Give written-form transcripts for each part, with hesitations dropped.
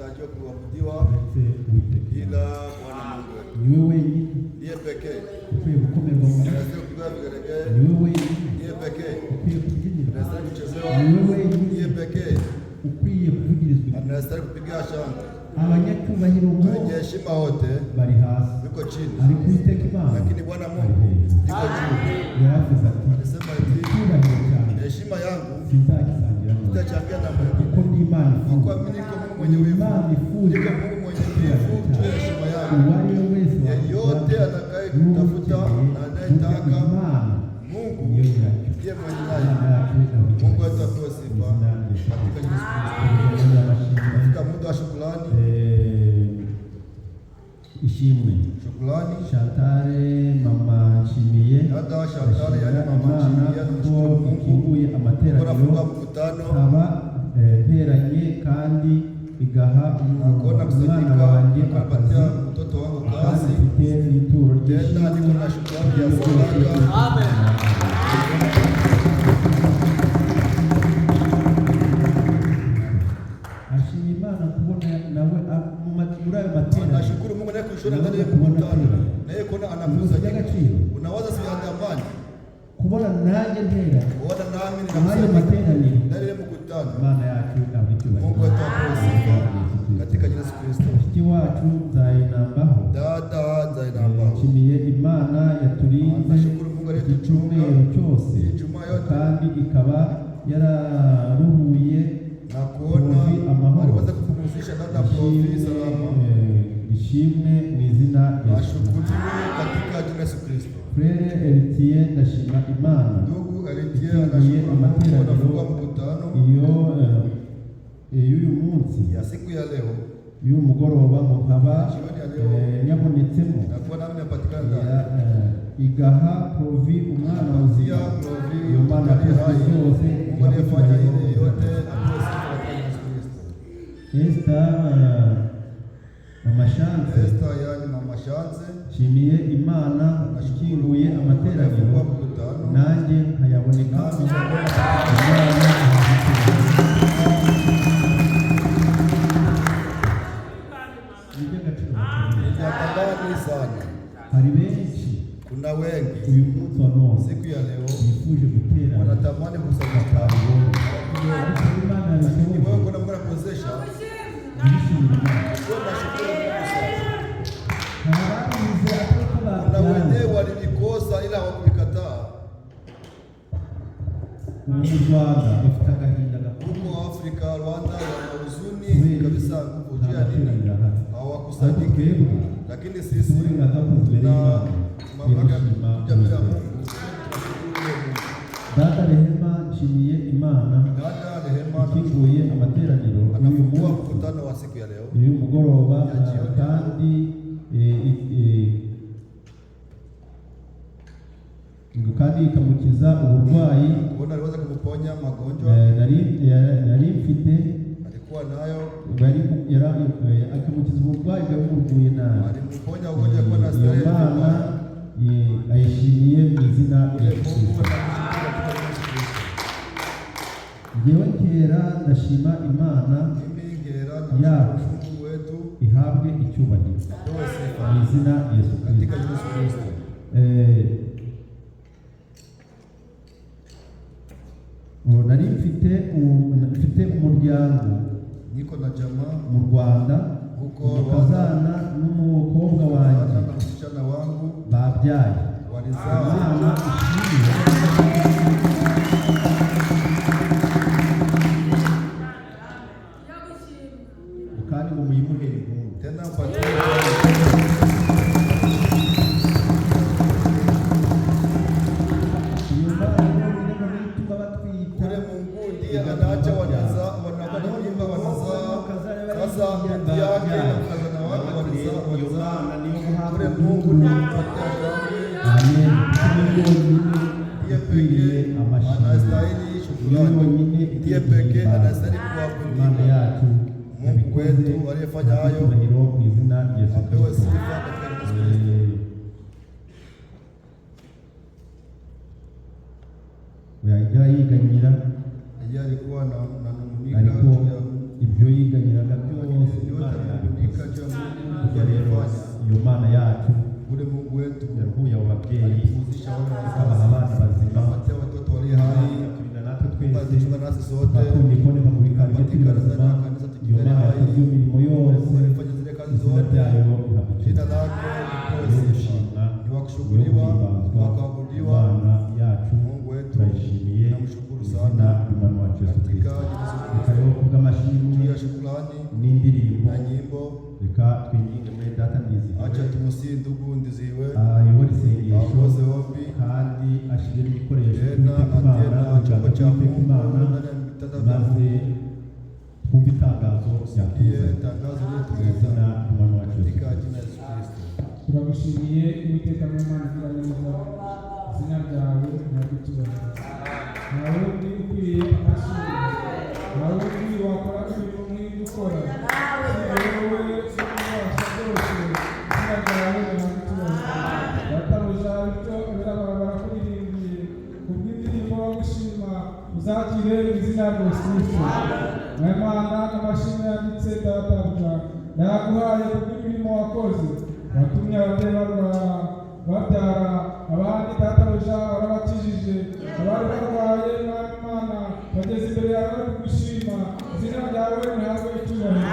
anastahili kuabudiwa uretse Uwiteka Imana. ila Bwana Mungu wetu. Niwe wenyine Ndiye pekee ukwiye gukomerwa mu mashyi, anastahili kupigiwa vigelegele, niwe wenyine ndiye pekee ukwiye kubyinirwa, anastahili kuchezewa, niwe wenyine ndiye pekee ukwiye kuvugirizwa impundu. anastahili kupigia shangwe. Abanyacyubahiro Wenye bose heshima wote bari hasi, yuko chini, ariko Uwiteka Imana lakini Bwana ari Mungu hejuru. yuko juu. Yaravuze ati Alisema hivi, icyubahiro cyanjye heshima yangu sinzagisangira n'undi, sitachangia na kuko mwingine, ndi Imana kwa kuwa ifuza, mimi niko Mungu mwenye wivu, Imana ifuza niko Mungu mwenye wivu juu ya heshima yangu. uwo ari we wese Yeyote atakaye kutafuta na anayetaka Imana Mungu niyo nyiracyo. ndiye mwenye Imana naye. yacu irabigira. Mungu wetu apewe sifa Izina rya Yesu. katika Yesu Kristo. Tugeze amashimwe. Katika muda wa shukrani, Ishimwe shukrani Chantal mama Nshimiye, dada Chantal, yani ndashimira mama Imana Nshimiye, ko namshukuru Mungu ikinguye kwa amateraniro nafungua mkutano nkaba nteranye kandi igaha na kuona umwana kusanyika, wanjye akazi, kupatia mtoto wangu kandi kazi. mfite n'ituro Tena ry'ishimwe niko na shukrani ya sadaka. Ashima Imana kubona nawe muri ayo materaniro Nashukuru Mungu naye kuishona ndani ya Kubona mkutano, tena. naye kuona Ibintu anakusanyika. by'agaciro Unawaza si ya thamani kubona nanjye ntera kuona nami muri ayo ninakusanyika materaniro. ndani ya mkutano. Imana yacu ihabwe icyubahiro. Mungu wetu apewe sifa katika jina la Yesu Kristo. Mushiki wacu Nzayinambaho, Dada Nzainambaho, nshimiye Imana yaturinze nashukuru Mungu iki aliyetuchunga cyumweru cyose hii Ijumaa yote kandi ikaba yararuhuye na kuona Profi amahoro. aliweza kupumzisha dada Profi salama. Ishimwe mu izina rya Yesu. Ashukuriwe katika jina la Yesu Kristo. Frere Eritiye, ndashima Imana Ndugu Eritie ikinguye anashukuru Mungu amateraniro anafungua mkutano iyo y'uyu munsi, ya siku ya leo y'uyu mugoroba, ngo nkaba jioni ya leo nyabonetsemo, na kuwa nami napatikana ndani. Igaha Provi umwana muzima. Pia Profi Iyo Mana aliye yakoze hai, byose Mungu aliyefanya ihabwe ile icyubahiro. yote apewe sifa katika Yesu Kristo. Esther Mama Chance, Esther yani mama Chance nshimiye Imana ikinguye amateraniro anafungua mkutano nanjye nkayabonekamo. nami nitakuwa Imana ihabwe icyubahiro. Ni iby'agaciro gakomeye. ni vya thamani sana. Hari benshi Kuna wengi uyu munsi wa none siku ya leo bifuje guterana wanatamani kusanyika, ariko Imana lakini yabishoboye. wewe kuna Mungu anakuwezesha. Bishimira Imana. Wewe unashukuru Mungu sana. Hari ababize atari uko Kuna babyanze. wenyewe walivikosa ila hawakuvikataa. Ubu mu Rwanda bafite agahinda gakomeye Huko Afrika, Rwanda wana huzuni kubera kabisa, nguvu nta juu ya nini? materaniro ahari, ariko Hawakusanyiki, twebwe lakini dufite sisi uburenganzira bwo kuza imbere tuna y'Imana mamlaka ya gushima kuja mbele ya Uwiteka. Mungu. Tunashukuru Mungu. Data Rehema, nshimiye Imana Dada Rehema ikinguye amateraniro y'uyu anafungua munsi, mkutano wa siku ya leo y'uyu mugoroba, ya jioni. kandi ngo kandi ikamukiza uburwayi Kuona aliweza kumponya magonjwa nari mfite. Alikuwa nayo, Akamukiza uburwayi bwari bumuguye nabi. alimponya ugonjwa alikuwa na Iyo starehe Mana vibaya. ayishimiye mu izina rya Ule Yesu Mungu Kristo. anamshukuru katika Yesu Kristo. Njyewe Nkera ndashima Imana Mimi Ngera yacu, namshukuru Mungu wetu, ihabwe icyubahiro apewe sifa mu izina rya Yesu katika Kristo. Yesu Kristo. Ubu nari mfite umuryango Niko na jamaa mu Rwanda, huko Rwanda, umukazana n'umukobwa wanjye mkazana na msichana wangu babyaye. walizaa. Imana ishimwe. Kandi ngo muyimuhere impundu. Tena mpatie Iyo Mana yonyine ngo niyo ituma batwita, ule Mungu ndiye anaacha wanazaa, wanakuwa na mimba wanazaa. Sasa binti yake na mkazana wake walizaa, walizaa. Ule Mungu ndiye anapatia shangwe, Amen. Niwe wenyine ndiye ukwiriye pekee amashimwe, anastahili niwe shukrani, wenyine ndiye ukwiriye pekee guhimbaza. anastahili Imana kuabudiwa. yacu Mungu yabikoze, wetu aliyefanya hayo icyubahiro mu izina rya Yesu apewe Kristo. sifa katika Yesu Kristo. Yajya yiganyira, Yeye alikuwa ananung'unika ariko juu ya ibyo yiganyiraga byose lakini yote Iyo Mana yacu Ule Mungu wetu yaruhuye abo babyeyi, alipumzisha wale ikabaha wazazi, abana bazima, akapatia watoto walio hai, ikaturinda natwe twese, akatuchunga nasi sote, twakundikone mu bikari bye turi patikana bazima. ndani ya kanisa Iyo tukingali Mana yakoze hai. iyo mirimo yose, Mungu alifanya zile kazi izina zote, ryayo rihabwa jina icyubahiro. lake lipewe Niyo sifa, gushimwa, ni wa niyo kushukuriwa, ni wa guhimbazwa. kuabudiwa. Imana yacu Mungu wetu turayishimiye tunamshukuru izina sana ry'Umwami wacu Yesu katika Kristo. jina la Yesu Reka Kristo. rero kubw'amashimwe Juu ya shukrani n'indirimbo, na nyimbo, reka twinginge muri Data Ndizihiwe acha tumusihi ndugu Ndizihiwe ayobore isengesho aongoze ombi kandi ashyire n'ibikoresho tena by'Uwiteka atie Imana na mu chombo biganza cha by'Uwiteka Mungu Imana, ndani ya vitanda vya maze Mungu, twumve itangazo sikie ryatuzanye tangazo mu lililotuleta izina ry'Umwami wacu Yesu katika Kristo. jina la Yesu Kristo. Turagushimiye Uwiteka n'Imana igira neza, izina ryawe riragucyubahiro. Nta wundi ukwiye amashimwe, nta wundi wakora imirimo nk'iyo ukora, usibye wowe ubasha byose, izina ryawe riragucyubahiro. Databuja, bityo abirabura barakuririmbiye kubw'indirimbo bagushima, uzakire izina rya Yesu Kristo. Mwemana n'amashimwe yanditse, databuja, ndayaguhaye kubw'imirimo wakoze, watumye ababyeyi barwara babyara abandi, databuja warabakijije abari barwaye. Mwami Imana, bageze imbere yawe bari kugushima, izina ryawe rihabwe icyubahiro.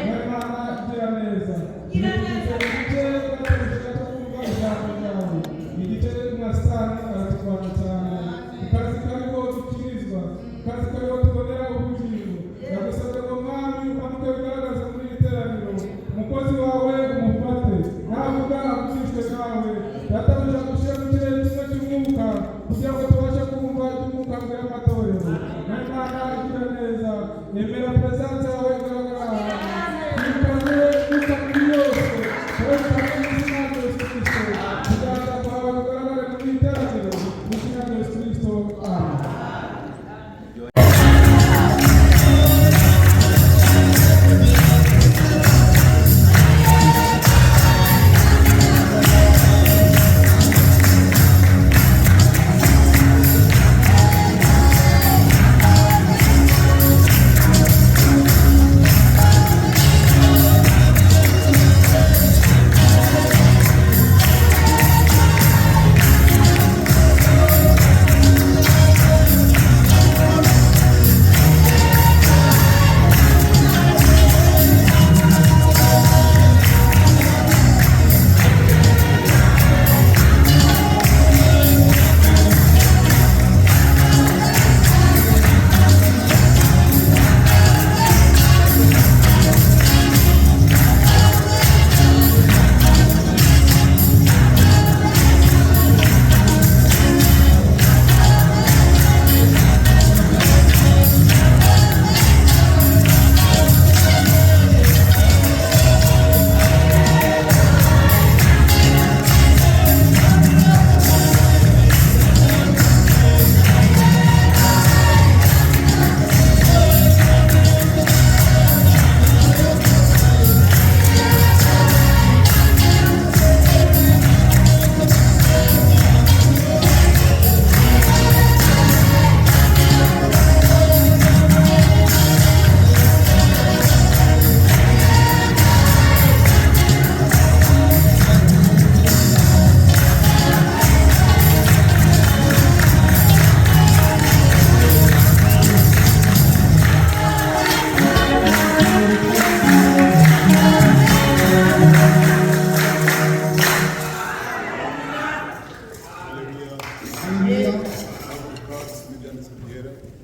Mwemana igira neza, igice databuja cyo kumva ijambo ryawe, igice nka satani araturwanya cyane, akazi kariho dukirizwa, akazi kariho tubonera ubugingo. Ndagusabye ngo Mwami umanuke wigaragaze muri iri teraniro, umukozi wawe umufate navuga avugishwe nawe, databuja gushyira mu kirere kimwe cy'umwuka kugira ngo tubashe kumva iby'umwuka abwira amatorero. Mwimana igira neza, emera presence yawe igaragara ahantu twikane umwuka muri yose, tuwekane mu izina rya Yesu Kristo, kuganza kwawe kugaragare muri iri teraniro mu izina rya Yesu Kristo, amen. Haleluya.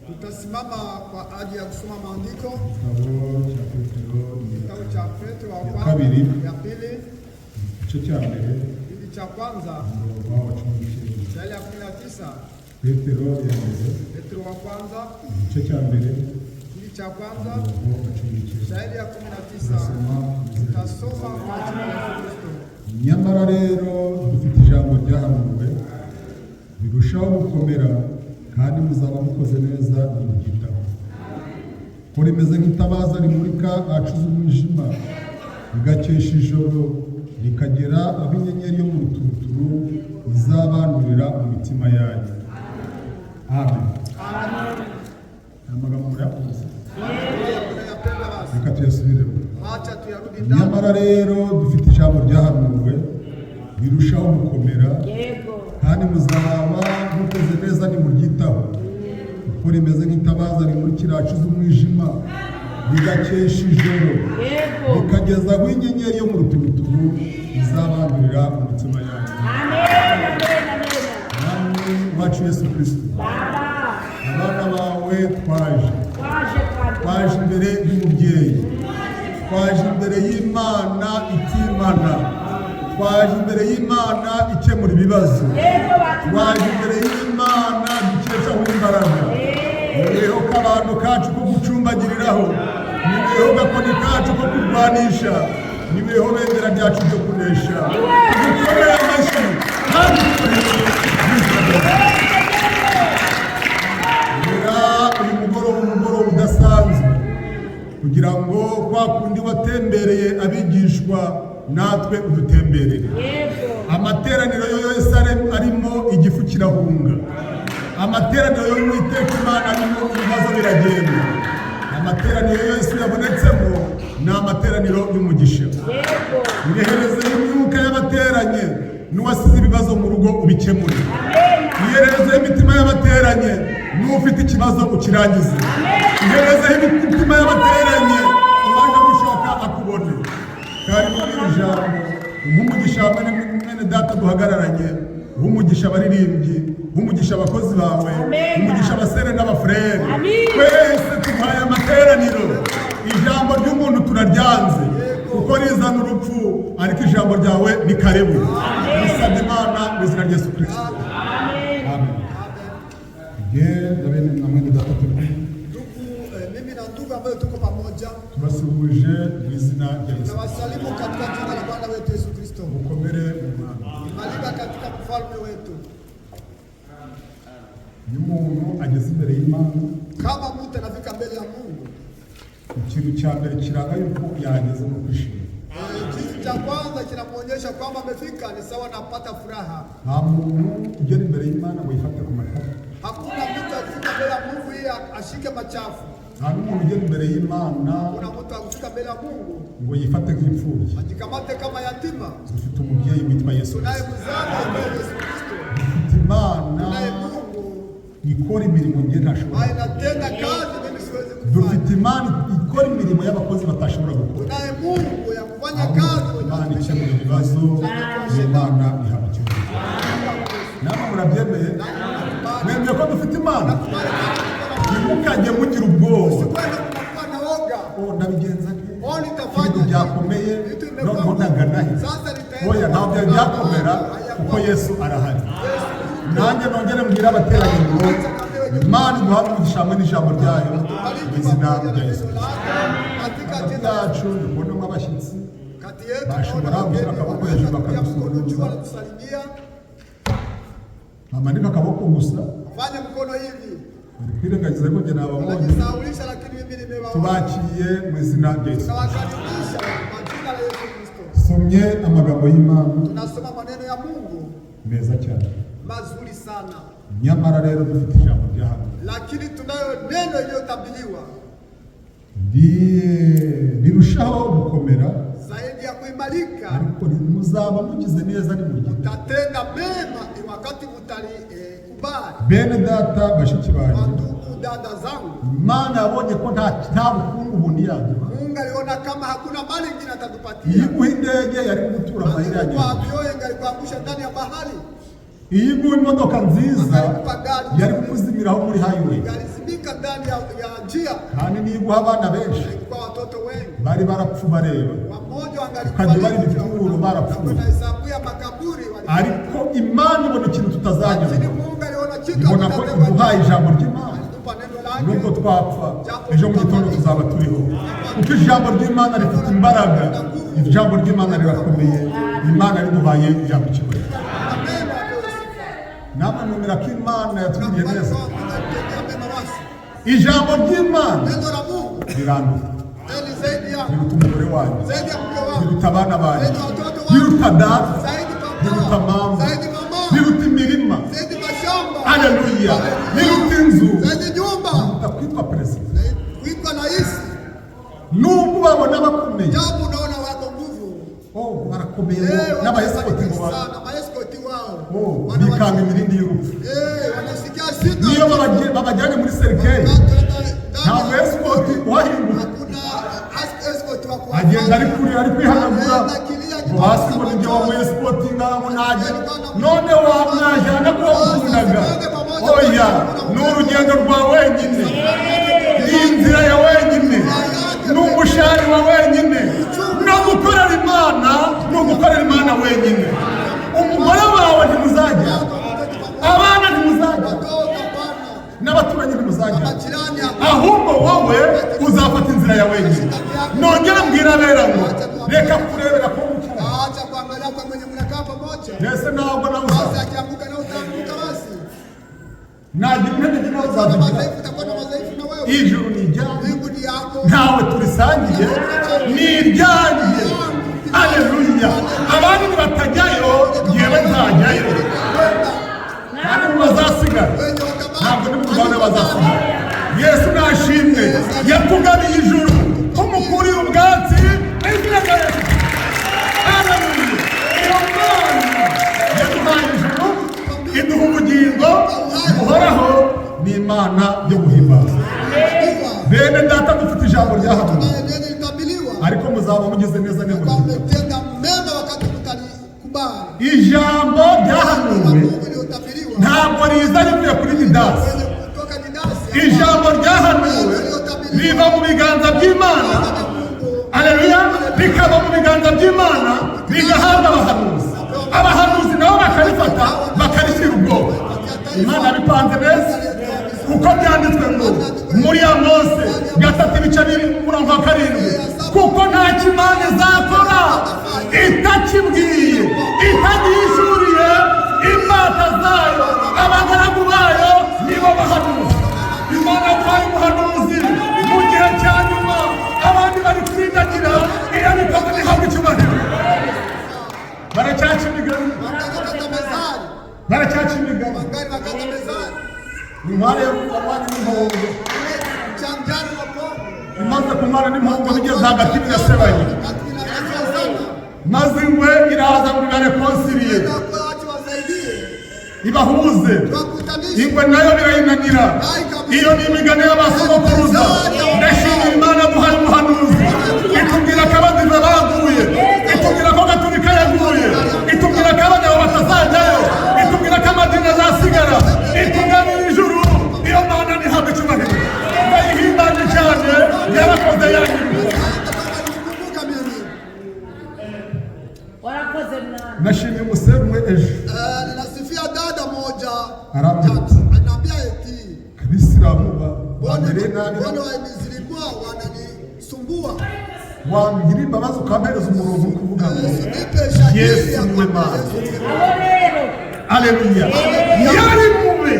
Tutasimama kwa ajili ya kusoma maandiko, Igitabo cya Petero ni kitabu cha Petro wa ya kwanza, kabiri, ya pili, igice cya mbere, kipindi cha kwanza, umurongo wa 19. mstari ya 19. Petero ya mbere, Petro wa kwanza, igice cya mbere, kipindi cha kwanza, umurongo wa 19. mstari ya 19. Turasoma mu izina rya Yesu. Tutasoma kwa jina la Yesu Kristo. Nyamara rero dufite ijambo ryahanuwe rirushaho gukomera, kandi muzaba mukoze neza nimuryitaho, ko rimeze nk'itabaza rimurika ahacuze umwijima, rigakesha ijoro rikagera aho inyenyeri yo mu ruturuturu izabanurira mu mitima yanyu. Amen. Aya magambo murayakunze? Tunayapenda basi. Reka tuyasubiremo. Acha tuyarudi ndani. Nyamara rero dufite ijambo ryahanuwe rirushaho gukomera, kandi muzaba mukoze neza nimuryitaho, kuko rimeze nk'itabaza rimurikira ahacuze umwijima rigakesha ijoro, rikageza aho inyenyeri yo mu ruturuturu izabandurira mu mitima yanyu. Mwami wacu Yesu Kristo, abana bawe twaje imbere y'umubyeyi, twaje imbere y'Imana itimana, twaje imbere y'Imana ikemura ibibazo, twaje imbere y'Imana dukeshaho imbaraga. Niweho kabando kacu ko gucumbagiriraho, niweho gakoni kacu ko kurwanisha, niweho bendera ryacu ryo kunesha. Dukomere amashyi kandi dukomere. Uyu mugoroba, umugoroba udasanzwe, kugira ngo kwa kundi watembereye abigishwa natwe udutemberere. Amateraniro yo yose arimo igifu kirahunga, amateraniro yo mu iteka Imana arimo ibibazo biragenda, amateraniro yose yabonetsemo ni amateraniro y'umugisha. Irehereze y'imyuka y'abateranye, n'uwasize ibibazo mu rugo ubikemure. Iherezo y'imitima y'abateranye, n'ufite ikibazo ukirangize. Iherezo y'imitima y'abateranye, uwaje gushaka akubone. Kandi muri iri jambo nk'umugisha mwene data duhagararanye, nk'umugisha abaririmbyi, nk'umugisha abakozi bawe, nk'umugisha abasere n'abafurere, twese tuguhaye amateraniro. Ijambo ry'umuntu turaryanze kuko rizana urupfu, ariko ijambo ryawe ni karibu. Bisabye Imana mu izina rya Yesu Kristo, amen. Nge na bene na mwene data turi kumwe, Ndugu, mimi na ndugu ambayo tuko pamoja, tubasuhuje mu izina rya Yesu. tunawasalimu katika jina la Bwana wetu Yesu Kristo. Mukomere mu Mwami. Imarika katika mfalme wetu. Iyo umuntu ageze imbere y'Imana, Kama mtu anafika mbele ya Mungu, ikintu cya mbere kiranga yuko yahageze no kwishima. Kitu cha kwanza kinamwonyesha kwamba amefika ni sawa napata furaha. Nta muntu ugera imbere y'Imana ngo yifate ku matama. Hakuna mtu akifika mbele ya Mungu ili ashike machafu. Nta n'umuntu ugera imbere y'Imana Hakuna mtu akifika mbele ya Mungu ngo yifate nk'imfubyi. ajikamate kama yatima. Dufite umubyeyi witwa Yesu Tunaye Kristo. mzazi ambaye Yesu Kristo. Dufite Imana Tunaye Mungu ikora imirimo nge ntashobora. ambaye anatenda kazi mimi siwezi kufanya. Dufite Imana ikora imirimo y'abakozi batashobora gukora. Tunaye Mungu ya kufanya kazi wenye Imana watumishi. ikemura ibibazo, Imana ihabwa icyubahiro. Namwe murabyemeye, mwemeye ko dufite Imana. Ntimukajye mugira ubwoba. Usikwenda kunakuwa na woga. Oh, ndabigenza nte? Oh, nitafanya Ibintu byakomeye, Vitu imekuwa noneho ndagana he? Sasa nitaenda Oya, ntabwo byari byakomera kuko Yesu arahari. Nanjye nongere mbwire abateranye ngo Imana iduhaye umugisha hamwe n'ijambo ryayo mu izina rya Yesu Kristo. Katika Hagati jina yacu ndikubonamo abashyitsi kati yetu bashobora tunaona gushyira wageni akaboko wanaweza hejuru kutia mkono juu, bakadusuhuza. wanatusalimia. Bamanika akaboko gusa, Fanye mkono hivi, bari kwirengagiza ko njye nababonye. wanajisahaulisha, lakini mimi nimewaona. Tubakiye mu izina rya Yesu. Tunawakaribisha kwa jina la Yesu Kristo. Somye amagambo y'Imana Tunasoma maneno ya Mungu meza cyane. mazuri sana, Nyamara rero dufite ijambo ryahanuwe lakini tunayo neno iliyotabiriwa rirushaho gukomera, zaidi ya kuimarika. Ariko muzaba mugize neza nimuryitaho. Mtatenda mema wakati mtalikubali. Bene data, bashiki banjye, Wandugu, dada zangu, Imana yabonye ko nta bukungu bundi yaduha. Mungu aliona kama hakuna mali ingine Iyo atatupatia. iguha indege yari gutura amahera Angekupa yagera, avyo ingalikuangusha ndani ya bahari, iyo iguha imodoka nziza yari kukuzimiraho muri highway, ingalizimika ndani ya njia. kandi niyo iguha abana benshi Ingekuwa watoto wengi bari barapfu bareba, wamoja ukajya ubara ibituro barapfuye. Wanahesabuya makaburi walikufa. Ariko Imana ibona ikintu tutazanyura, Lakini Mungu aliona kitu ibona ko hatutapewa. iguhaye ijambo ry'Imana. Alitupa neno lake. Nubwo twapfa ejo mu gitondo tuzaba turiho, kuko ijambo ry'Imana rifite imbaraga, ijambo ry'Imana rirakomeye. Imana riduhaye ijambo icyubahiro. Na mema apewe sifa. Namwe mwemera ko Imana yatugiriye Tunakubali neza? kwamba Mungu alitutendea mema basi. Ijambo ry'Imana Neno la Mungu riranduta, ni zaidi yangu, riruta umugore wanjye, zaidi ya mke wangu, riruta abana banjye, zaidi ya watoto wangu, riruta data, zaidi riruta papa, mama, zaidi mama, riruta imirima, zaidi mashamba, haleluya, riruta inzu, zaidi nyumba, riruta kwitwa perezida. zaidi kuitwa rais. Nubwo baba ubona bakomeye, Japo unaona wako nguvu. Oh, barakomeye Eh, n'abaescort ngo sana maescort wao. oh, Wana- bikanga imirindi y'urupfu. Eh, wanasikia sita. Niyo babajyanye muri cercueil, ntabwo escort uhahinguka. Hakuna escort wa kuwafanya. Agenda ari kurira, ari kwihanagura ngo hasi ngo nijye wamu escortinga ngo najye none wamwajyana ko wamukundaga. Oya, ni urugendo rwa wenyine, ni inzira ya wenyine, ni umushari wa wenyine. No gukorera Imana ni ugukorera Imana wenyine. Umugore wawe ntimuzajya, abana ntimuzajya, Watoto hapana. n'abaturanyi ntimuzajya, Majirani hapana. Ahubwo wowe uzafata inzira ya wenyine. Nongera mbwira abera ngo reka kurebera ko wicara. Acha kuangalia kwa mwenye mnakaa pamoja. Mbese ntabwo nawe Basi uzaza akianguka na utaanguka basi. Nagira intege nke nawe Kuna uzazigira. madhaifu, utakuwa na madhaifu na wewe. Ijuru ni iryanjye, Mbingu ni yako. ntawe turisangiye, ni iryanjye. Aleluya! Abandi nibatajyayo, yewe nzajyayo. Kandi mubazasigara, Wenye watabaki. ntabwo ndi mugabane bazasigara. Yesu nashimwe, yatugabiye ijuru tumukurira ubwatsi izina rya Yesu. Haleluya! Iyo Mana yaduhaye ijuru, iduha ubugingo buhoraho, ni Imana yo guhimbaza. Bene data, dufite ijambo ryahanuwe, Neno litabiriwa. Ariko muzaba mugize neza Kwa niba mmetenda mema wakati mtalikubali. Ijambo ryahanuwe Mungu liotabiriwa. Ntabwo riza rivuye kuri Didasi. Wenye kutoka Didasi. Ijambo ryahanuwe riva mu biganza by'Imana, aleluya, rikava mu biganza by'Imana rigahabwa abahanuzi, abahanuzi nabo bakarifata bakarishyira ubwoko. Imana yabipanze neza, kuko byanditswe ngo muri ya Mose 3 ibice 2 umurongo wa 7, kuko nta Imana izakora itakibwiye, itagihishuriye imbata zayo, abagaragu bayo, nibo bahanuzi. Imana yaduhaye umuhanuzi mu gihe cya nyuma, abandi bari kurindagira. Iyo bikoze ntihabwe icyubahiro. Baracyaca imigani. Wakakata mezani. Baracyaca imigani. Wangali wakata mezani. Inkware yarwanye n'impongo. Chanjani wa pombe. Imaze kumara n'impongo, bigeze hagati birasebanya. Wakati inakatwa sana. Maze ingwe iraza ngo ibaréconcilie, Kwa watu wasaidie. Ibahuze. Wakutanishe. Ingwe nayo birayinanira. Iyo ni imigani y'abasogokuruza. Ndashimira Imana duhaye umuhanuzi. Itubwira ko abadive baguye, itubwira ko Gatulika yaguye, itubwira ko abagabo batazajyayo, itubwira ko amadini azasigara, itugabira ijuru. Iyo Mana ntihabwa icyubahiro, ndayihimbaje cyane, yarakoze yanyuma. Hata kama nikumbuka mimi. Warakoze mwana. Nashimye umusore umwe ejo. Eh, ninasifia dada moja. Arambwira ati, Ananiambia eti abisilamu bamereye nabi. Bwana wa zilikuwa wananisumbua. Wambwira imbabazi ukampereza umurongo uri kuvuga ngo Nipe shahidi Yesu ya niwe kwamba Mana. Yesu ni Mungu. Aho rero. Aleluya! Yari mube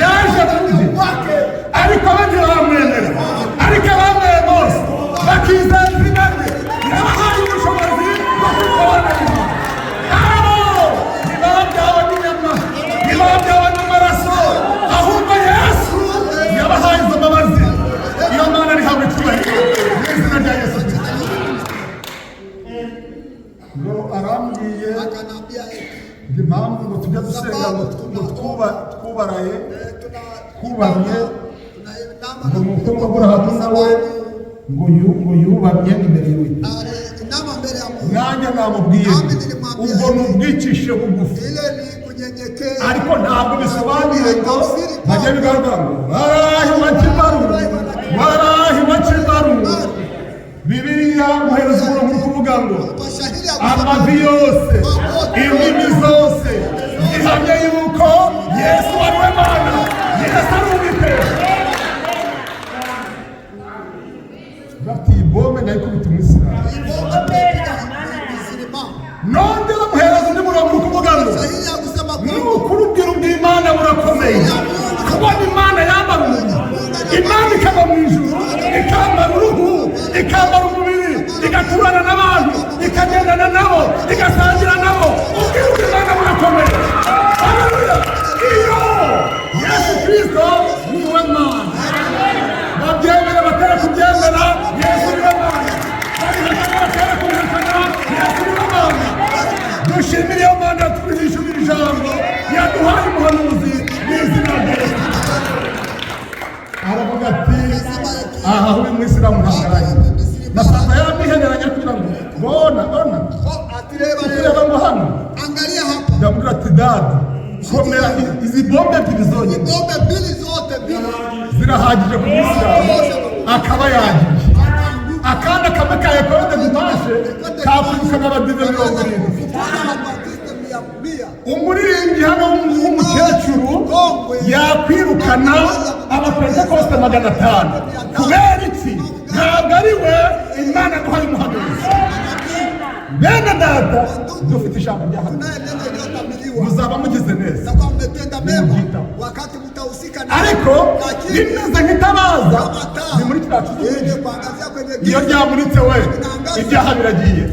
yaje muje, ariko abandi bamwemera, ariko abamwemeye bose bakizera izina rye, yabahaye ubushobozi bwo kwitwa abana b'Imana. Abo ntibabyawe n'inyama, ntibabyawe n'amaraso, ahubwo Yesu yabahaye izo mbabazi. Iyo Mana rihabwa icyubahiro mu izina rya Yesu Kristo. Ngo arambwiye Akaniambia eti ngo impamvu ngo tujya dusenga ngo twubaraye, eh, tuna twubamye, tunainama ngo ni uko ngo Aburahamu nawe ngo yubamye imbere y'Uwiteka. Inama mbele ya Mungu. Nanjye namubwiye ubwo ni ubwicishe bugufi, Ile ni kunyenyekea. Ariko ntabwo bisobanuye ngo bajye bigaragara ngo warahi wa kibaru, warahi wa kibaru. Bibiliya muhereza umurongo uri kuvuga ngo Mashahidi ya amavi yose, indimi zose ihamye yuko Yesu ari we Mana, Yesu ari Uwiteka. Bafite iyi bombe nayikubita umwisilamu. Ibomba tunapiga mizirima. Nongera muhereza undi murongo uri kuvuga ngo Shahidi ya kusema ni ukuri ubwira ubw'Imana burakomeye. Kubona Imana yambara umuntu, Imana ikaba mu ijuru, ikambara uruhu, ikambara umubiri, igaturana n'abantu, ikagendana nabo, igasangira nabo, ubwira bw'Imana burakomeye. Haleluya! Iyo Yesu Kristo niwe Mana, babyemera batari kubyemera, Yesu niwe Mana. Aha aho uri umwisilamu ntabwo aragiye, nasanze yamiheneranya kugira ngo bona bona. Oh, ati reba kureba reba. Ngo hano. Angalia hapa. Ndamubwira ati: "Dada, komera, izi bombe ebyiri zonyine Bombe mbili, zote mbili zirahagije ku mwisilamu akaba yagiye. Akandi kamwe ka école de dimanche kakwirukana abadive 70." Kufukuza Waadventista 100. Umuririmbyi hano w'umukecuru yakwirukana abapentekoste 500. Kubera iki? Ntabwo ari we. Imana duhaye umuhanuzi. Bene data, dufite ijambo rya hano. Tunaye neno iliyotabiriwa. Muzaba mugize neza Mtakuwa mmetenda mema wakati mtahusika na ariko lakini rimeze nk'itabaza kama taa ni muri kiriya cyumba yenye kuangazia kwenye iyo giza. ryamuritse we, ibyaha biragiye.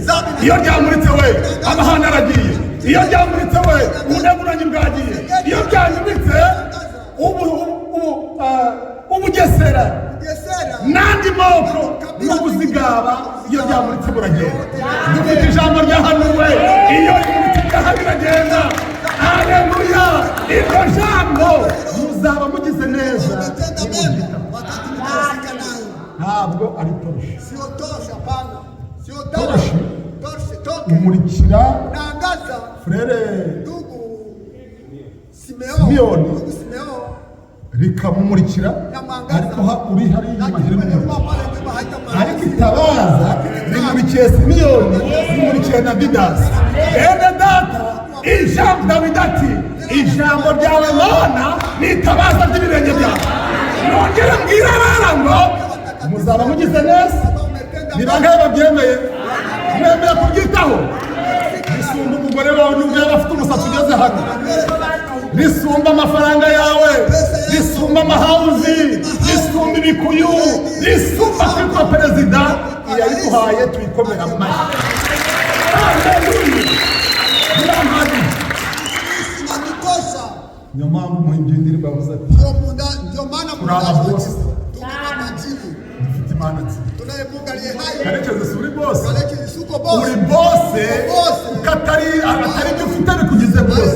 Iyo ryamuritse we, amahane aragiye. Iyo ryamuritse we, ubuneguranyi bwagiye. Iyo ryamuritse, ubugesera Gesera n'andi moko n'ubuzigaba, iyo ryamuritse buragenda. Dufite ijambo ryahanuwe. Iyo rimuritse, ibyaha biragenda. Haleluya! Iryo jambo muzaba mugize neza mmetenda mema wakati mtahusika nayo. Ntabwo ari torche. Sio torche, hapana, sio taa. Torche. Torche toke Umurikira naangaza frère ndugu Simeo, Simeoni. ndugu Simeo rikamumurikira, ariko uri hariya inyuma lakini ntirimumurikira. kwenye pale nyuma Ariko haitamwangazia. itabaza rimurikiye Simiyoni, rimurikiye na Didasi. Bene data, ijambo, Dawidi ati: "Ijambo ryawe Mana ni itabaza ry'ibirenge byawe." Nongere mbwire abana ngo muzaba mugize neza. Ni bangahe babyemeye? Mwemeye kubyitaho? Risumba umugore wawe nubwo yaba afite umusatsi ugeze hano, risumba amafaranga yawe, risumba amahawuzi, risumba ibikuyu, risumba kwitwa perezida. Iyayiguhaye tuyikomera amashyi. Haleluya! Birampagije. Inanitosha. Niyo mpamvu umuhimbyi w'indirimbo yavuze ati: Ndio maana Turi ababosi. Tuko matajiri. "Dufite Imana nzima." Tunaye Mungu aliye hai. Karekezi, si uri boss? Karekezi, suko boss. Uri boss. Boss. Kuko atari ibyo ufite bikugize boss,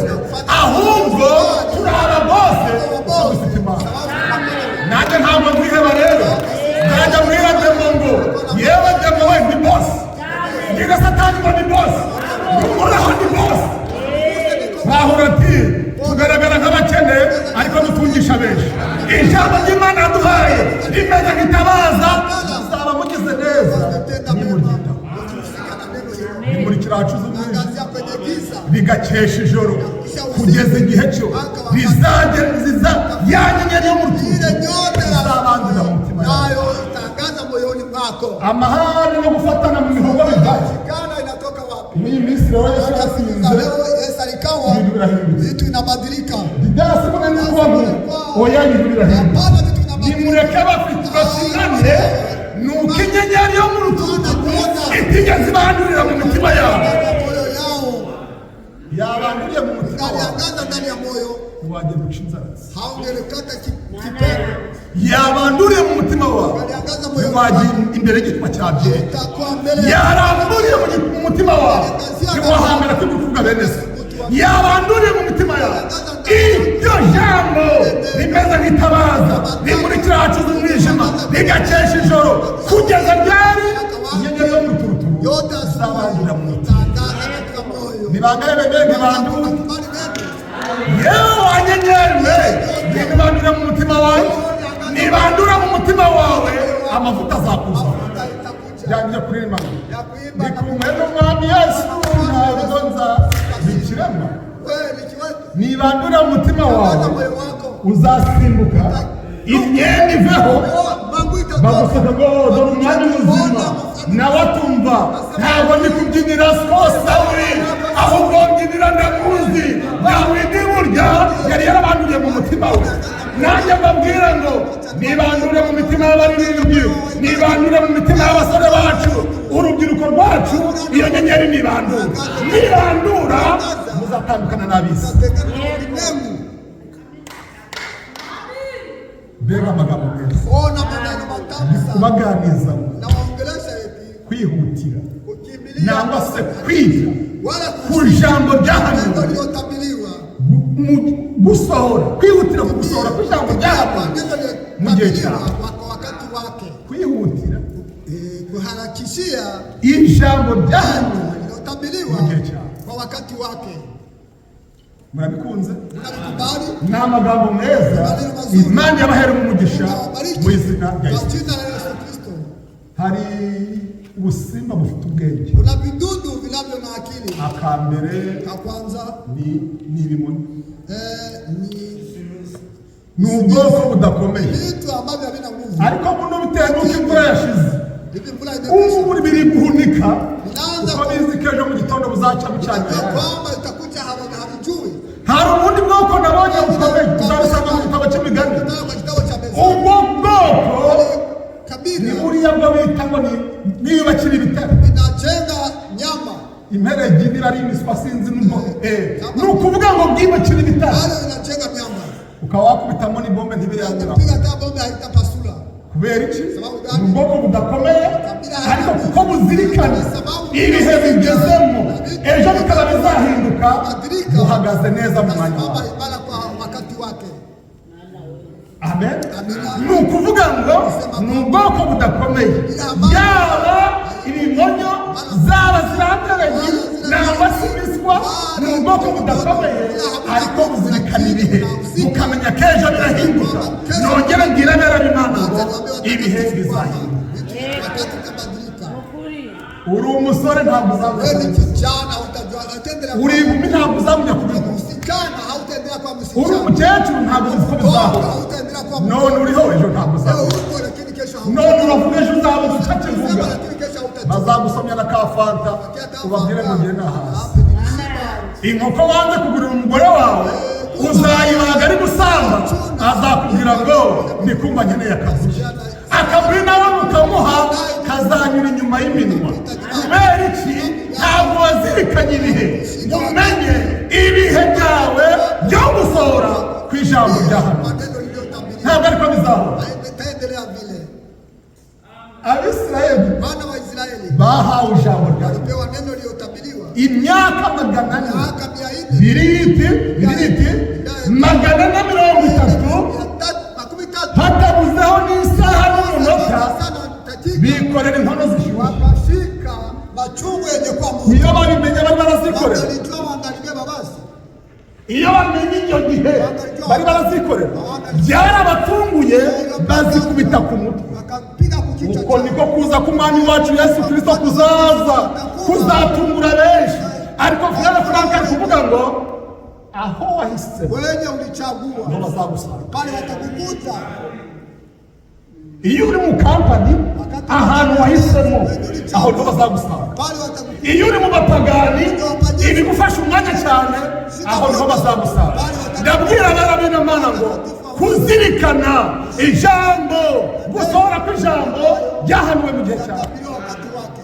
ahubwo turi aba boss kuko dufite Imana. Nanjye ntabwo nkwiheba rero. Nzajya mbwira démon ngo: "Yewe démon we, ni boss." Mbwira Satani ngo ni boss, ntuhoraho, ni boss. Pawulo ati: "Tugaragara nk'abakene ariko dutungisha benshi." Ijambo ry'Imana yaduhaye rimeze nk'itabaza. Muzaba mugize neza Umetenda mema nimuryitaho. ukihusika na neno hilo. Rimurikira ahacuze umwijima, Angazia kwenye giza. rigakesha ijoro kugeza igihe cyo rizagera ziza ya nyenyeri yo mu Ile rutugu nyota izabandura mu mutima yawe. nayo itaangaza moyoni mwako. Amahane no gufatana mu mihogo bivahe? Shikana inatoka wapi? Muri iyi minsi rero Yesu Za yasinze, leo Yesu alikawa, ibintu birahindutse. vitu inabadilika. Didasi kumwe n'ubwonko, oya, ibintu birahindutse. Hapana, vitu inabadilika. Nimureke bafite basinane. Ni uko inyenyeri yo mu rutugu itigeze ibandurira mu mitima yabo. Ndani ya moyo yao. Yabanduriye mu mutima wawe, Aliangaza ndani ya moyo, ntiwagenda uca inzaratsi. haungelikata kipele. Yabanduriye mu mutima wawe, ntiwagiye imbere y'igitwa cya byeri. Utakuwa mbele ya Yaranduriye mu mutima wawe, ntiwahambira kw'ibikuvuga bene se. Yabanduriye mu mitima yawe, iryo jambo rimeze nk'itabaza rimurikira ahacuze umwijima, rigakesha ijoro kugeza ryari inyenyeri yo mu ruturuturu yote izabandurira mu mutima. itaangaza katika moyo. Ni bangahe bemeye ngo ibandure? Watakubali neno. Yewe wa nyenyeri we, nibandura mu mutima wawe, nibandura mu mutima wawe, amavuta azakuza. Mafuta itakuja Byanjye kuririmba ngo ya kuimba ndi kumwe n'Umwami Yesu, ntabwo nza ni ikiremwa. Wewe ni kiwete. Nibandura mu mutima wawe, Angaza moyo wako. uzasimbuka imyenda iveho, Mangu itatoka. baguseka ngo: "Dore umwami muzima." Nawe atumva: "Ntabwo ndi kubyinira Sawuli, ahubwo mbyinira ndamuzi Dawidi." Burya yari yarabanduriye mu mutima we. Nanjye mbabwira ngo nibandure mu mitima y'abaririmbyi, nibandure mu mitima y'abasore bacu, urubyiruko rwacu. Iyo nyenyeri nibandura, nibandura, muzatandukana n'ab'isi. Utatengana na ulimwengu. Mbega amagambo meza! Ona maneno matamu Ndi sana. kubaganiriza ngo Nawaongelesha eti kwihutira kukimbilia nangwa se kwiga wala ku ijambo neno ryahanuwe lililotabiriwa gusohora, kwihutira ku gusohora kw'ijambo kwa ryahanuwe neno mu gihe lililotabiriwa cyawe. kwa wakati wake. Kwihutira. Kuharakishia Ijambo ryahanuwe neno lililotabiriwa mu gihe cyawe. Kwa wakati wake. Murabikunze? Mnalikubali? Ni amagambo meza. Imana yabahera umugisha Mungu awabariki mu izina rya kwa Yesu. jina la Yesu Kristo. Hari ubusimba bufite ubwenge. Kuna vidudu vinavyo na akili. Akambere Ka kwanza ni ibimonyo. Ni Ni ubwoko budakomeye, vitu ambavyo havina nguvu. ariko buno bitewe n'uko imvura yashize, Hivi mvula imekwisha, ubu biri guhunika vinaanza kuko bizi ko ejo mu gitondo buzacya bucanye. kujua kwamba itakucha, havijui. Hari ubundi bwoko nabonye bukomeye, uzabisanga mu gitabo cy'Imigani. Kutoka kwa kitabu cha Mezali. Ubwo bwoko ni Kabila buriya bwo bita ngo ni niyubakira ibitare, inajenga nyama, imperegi niba ari imiswa, sinzi n'ubwo, ni ukuvuga ngo bwiyubakira ibitare, bado inajenga nyama, ukaba wakubitamo n'ibombe ntibiyanyura. ukipiga hata bombe haitapasula. Kubera iki? Ni ubwoko budakomeye, ariko kuko buzirikana ibihe bigezemo, ejo bikaba bizahinduka, buhagaze neza mu mwanya Nasimama wawe. imara kwa wakati wake. Amen. Ni ukuvuga ngo ni ubwoko budakomeye, yaba ibimonyo, zaba ziranderegi nangwa se imiswa, ni ubwoko budakomeye ariko buzirikana ibihe, bukamenya ko ejo birahinduka. Nongere mbwire abera b'Imana ngo ibihe bizahinduka. Wakati utabadilika. Uri umusore ntabwo Wewe ni uzamenya, kijana utajua, utaendelea uri inkumi ntabwo uzamenya kubivuga, msichana hautaendelea kuwa uri msichana. umukecuru ntabwo uzi ko bizahora. Hautaendelea kuwa None uriho, ejo ntabwo leo uzamenya. uko, lakini kesho None uravuga, ejo uzabuze utakivuga. hautasema, lakini kesho hautajua. Bazagusomya na ka Fanta, ubabwire ngo ngiye nahazi. Hapo ni msiba. Inkoko wanze kugurira umugore wawe uzayibaga ari gusamba, azakubwira ngo ndikumva nkeneye akabuye. Akabuye nawe mukamuha kazanyura inyuma y'iminwa. Kubera iki? Ntabwo wazirikanye ibihe ngo umenye ibihe byawe byo gusohora ku ijambo rya hano. Maneno iliyotabiriwa Ntabwo ariko bizahora. itaendelea vile. Abisirayeli Wana wa Israeli bahawe ijambo rya walipewa neno iliyotabiriwa imyaka 400. miaka 400, Biriti biriti 430, 330, hatabuzeho n'isaha n'umunota, sana dakika, bikorera inkono zishyushye. Wakashika machungu yenye kwa moto. Iyo babimenye bari barazikorera. Wangalijua wangalibeba basi. Iyo bamenye icyo gihe bari barazikorera. Byarabatunguye, bazikubita ku mutwe. Wakapiga kukichwa Uko chao. niko kuza k'Umwami wacu Yesu Kirisito kuzaza kuzatungura benshi, ariko Frere Frank ari kuvuga ngo aho wahisemo Wenye ulichagua niho bazagusanga. pale watakukuta. Iyo uri mu kampani, ahantu wahisemo, aho niho bazagusanga. Pale watakukuta. Iyo uri mu bapagani, ibigufasha umwanya cyane, aho niho bazagusanga. Ndabwira abana b'Imana ngo kuzirikana ijambo, gusohora kw'ijambo ryahanuwe mu gihe cyawe. Tabiriwa wakati wake.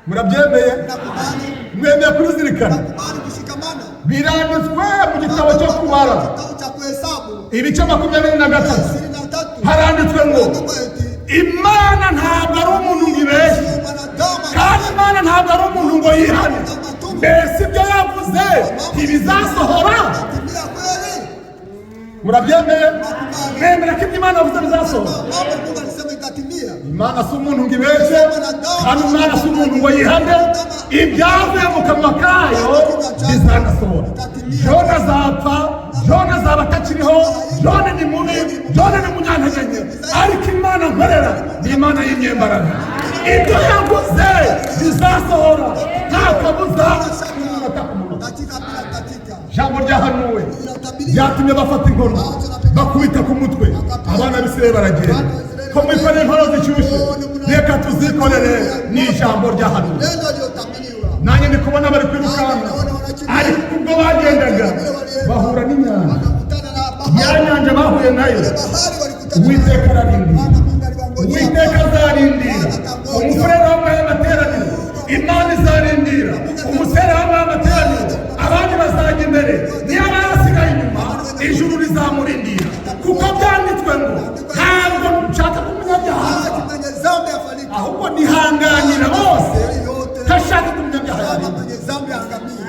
Murabyemeye? Nakubali, Mwemeye kubizirikana? nakubali kushikamana. Biranditswe mu gitabo cyo Kubara, Kitabu cha kuhesabu ibice 23, 23, haranditswe ngo andiko eti Imana ntabwo ari umuntu ngo ibeshye, sio mwanadamu kandi Imana ntabwo ari umuntu ngo yihane. Mbese ibyo yavuze ntibizasohora? Itatimia kweli? Murabyemeye? Mwemera ko ibyo Imana yavuze bizasohora? Mambo Mungu alisema itatimia. Imana si umuntu ngo ibeshye, kandi Imana si umuntu ngo yihane. Ibyavuye mu kanwa kayo bizanasohora. Jona azapfa, Jona azaba atakiriho, Jona ni mubi, Jona ni umunyantege nke, ariko Imana nkorera ni Imana y'inyembaraga. Ibyo yavuze bizasohora nta kabuza, umunota ku munota. Dakika bila dakika. Ijambo ryahanuwe ryatumye bafata inkono bakubita ku mutwe. Abana b'Isirayeli baragenda ko mwikoreye inkono zishyushye, reka tuzikorere. Ni ijambo ryahanuwe. Neno iliyotabiriwa. Nanjye ndi kubona bari kwirukanka, ariko ubwo bagendaga bahura n'inyanja. Wakakutana na Ya bahari. nyanja bahuye nayo, Bahari walikutana. Uwiteka ararindira. Bwana Mungu aliwangoja. Uwiteka azarindira umufurere w'amwe y'amateraniro, Imana izarindira umusere w'amwe y'amateraniro. Abandi bazajya imbere, niyo aba yarasigaye inyuma, ijuru rizamurindira, kuko byanditswe ngo ntabwo nshaka ko umunyabyaha apfa, Haki mwenye dhambi afariki. ahubwo nihanganira bose, ntashaka ko umunyabyaha Kama yarimbuka. mwenye dhambi angamie.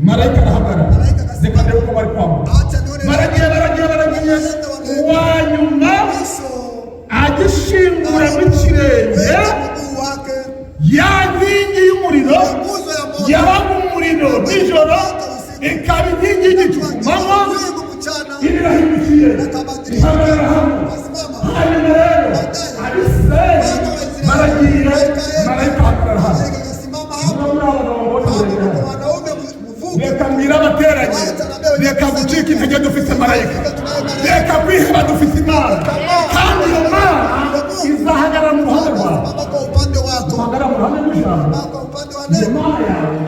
Marayika arahagarara, reka ndebe uko bari kwambuka. Acha nione Baragiye, baragiye, baragiye, uwa nyuma mwisho agisha Ayishinguramo ikirenge. Weka mguu wake Ya nkingi y'umuriro nguzo ya moto yabaga umuriro nijoro, ikaba inkingi y'igicu ku manywa. wingu mchana, Irahindukiye ihagarara hano. kasimama. Hanyuma rero Abisirayeli baragiye, marayika ahagarara hano. Kasimama Niba hapo. muri abagabo mbona Hapo urengera. kuna wanaume mvuke. Reka mbwire abateranye: reka gucika intege, dufite marayika. Reka kwiheba, dufite Imana, kandi iyo Mana izahagarara mu ruhande rwawe. Simama kwa upande wako. Uhagarara mu ruhande rw'ijambo. Kwa upande wa Iyo neno. Mana yawe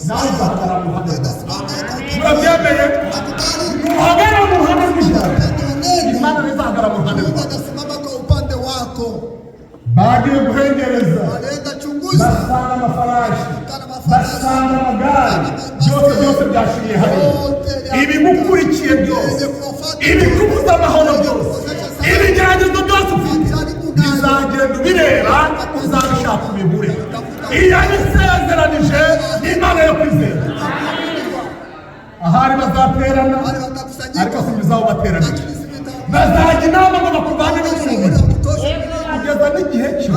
nawe izahagarara mu ruhande rwawe. Itasimama kwa upande Murabyemeye? Nakubali. Nuhagarara mu ruhande rw'ijambo, Upande wa neno. Imana izahagarara mu ruhande Mungu rwawe. atasimama kwa upande wako. Bagiye guhengereza, Walienda chunguza basanga amafarashi, kana mafarasi basanga amagare, byose byose byashiriye hariya. Ibimukurikiye byose, ibikubuza amahoro byose, ibigeragezo byose ufite, bizagenda ubireba, uzabishaka ubibure. Iyo abisezeranije ni Imana yo kwizera. Ahari bazaterana, wale watakusanyika, ariko sinzi aho bateranira. lakini sivita Bazajya inama ngo bakuvane n'umubiri, ya kutosha. Kugeza n'igihe cyo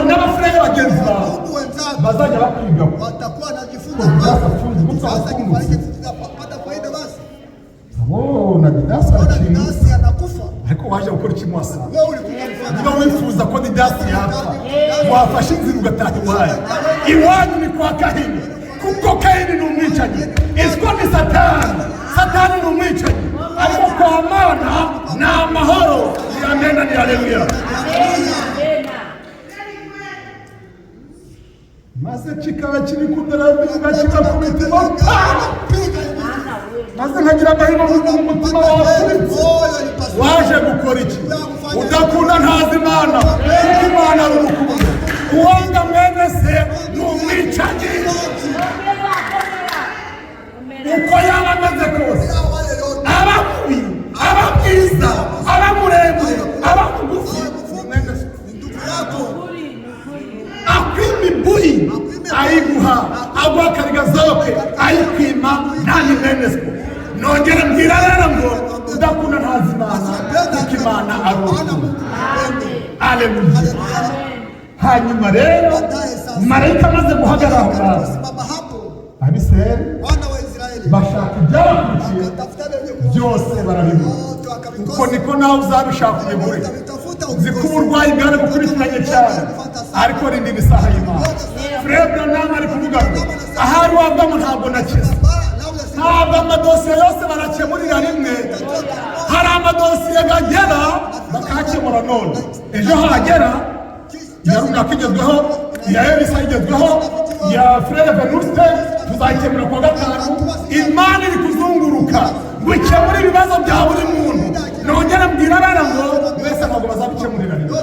n'abafurere bagenzi bawe Mungu wenzako bazajya bakwigaho. watakuwa wanajifunza Sasa kwako. funzi, mtu Sasa afungutse. kifariki tutapata faida basi. Abo na Didasi Ona arakinga. Didasi anakufa. Ariko waje gukora iki mwasanga? Wewe ulikuja kufanya Niba wifuza ko Didasi yapfa, wafashe inzira ugataha iwanyu. Iwanyu ni kwa Kahini, kuko Kahini ni umwicanyi, iswa ni Satani. Satani ni umwicanyi, ariko kwa Mana ni amahoro. Ni amena, ni haleluya. Maze kikaba kiri kudarabira kigakubita pa, maze nkagira amahirwe mu mutima wawe. Waje gukora iki? Udakunda ntazi Imana, kuko Imana ari urukundo. Uwanga mwene se ni umwicanyi, uko yaba ameze kose, aba mubi, aba mwiza, aba muremure, aba mugufi, ni mwene se. Akwima ibuyi ayiguha, aguha akarigazoke ayikwima, nta ni mwene se. Nongera mbwira rero ngo udakunda ntazi Imana, kuko Imana ari urukundo. Aleluya. Hanyuma rero marayika amaze guhagarara aho ngaho, Simama hapo, Abisirayeli wana wa Israeli bashaka ibyabakurikiye tafuta wenye byose barabibura. wote Uko wakavikosa. niko nawe uzabishaka ubibure. Utavitafuta Nzi ko uvikose. uburwayi bwaragukurikiranye cyane, ariko rindira isaha y'Imana. Fred Branham ari kuvuga ngo ahari wavamo ntabwo nakize. Bara, labda si Ntabwo amadosiye yose barakemurira rimwe. Hari amadosiye gagera bakakemura none, ejo hagera iya runaka igezweho, iya Elisa igezweho, iya Frere Venuste tuzayikemura kuwa gatanu. Imana iri kuzunguruka ngo ikemure ibibazo bya buri muntu. Nongere mbwira abana ngo mwese ntabwo bazabikemurira rimwe,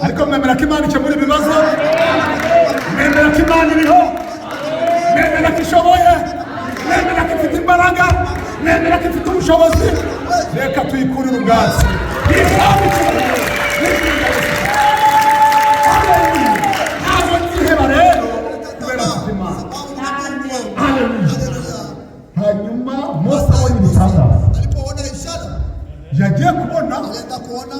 ariko mwemera ko Imana ikemura ibibazo, mwemera ko Imana iriho, mwemera ko ishoboye, mwemera ko ifite imbaraga, mwemera ko ifite ubushobozi. Reka tuyikurire ubwatsi. Ntabwo nziheba rero kubera mfite Imana. Haleluya. Hanyuma Mose abonye ibitangaza, alipoona ishara, yagiye kubona, alienda kuona,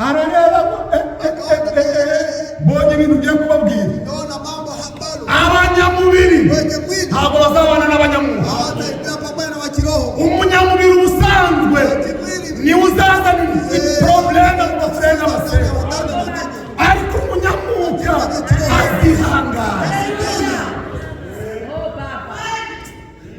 arareba ngo, eh, eh, eh, eh, eh, mbonye ibintu ugiye kubabwira. naona mambo ambalo Abanyamubiri wenye mwili ntabwo bazabana n'abanyamwuka. hawataingia pamoja na wakiroho. Umunyamubiri ubusanzwe niwe uzazana problème mu bafurere n'abasore, ariko umunyamwuka azihangana.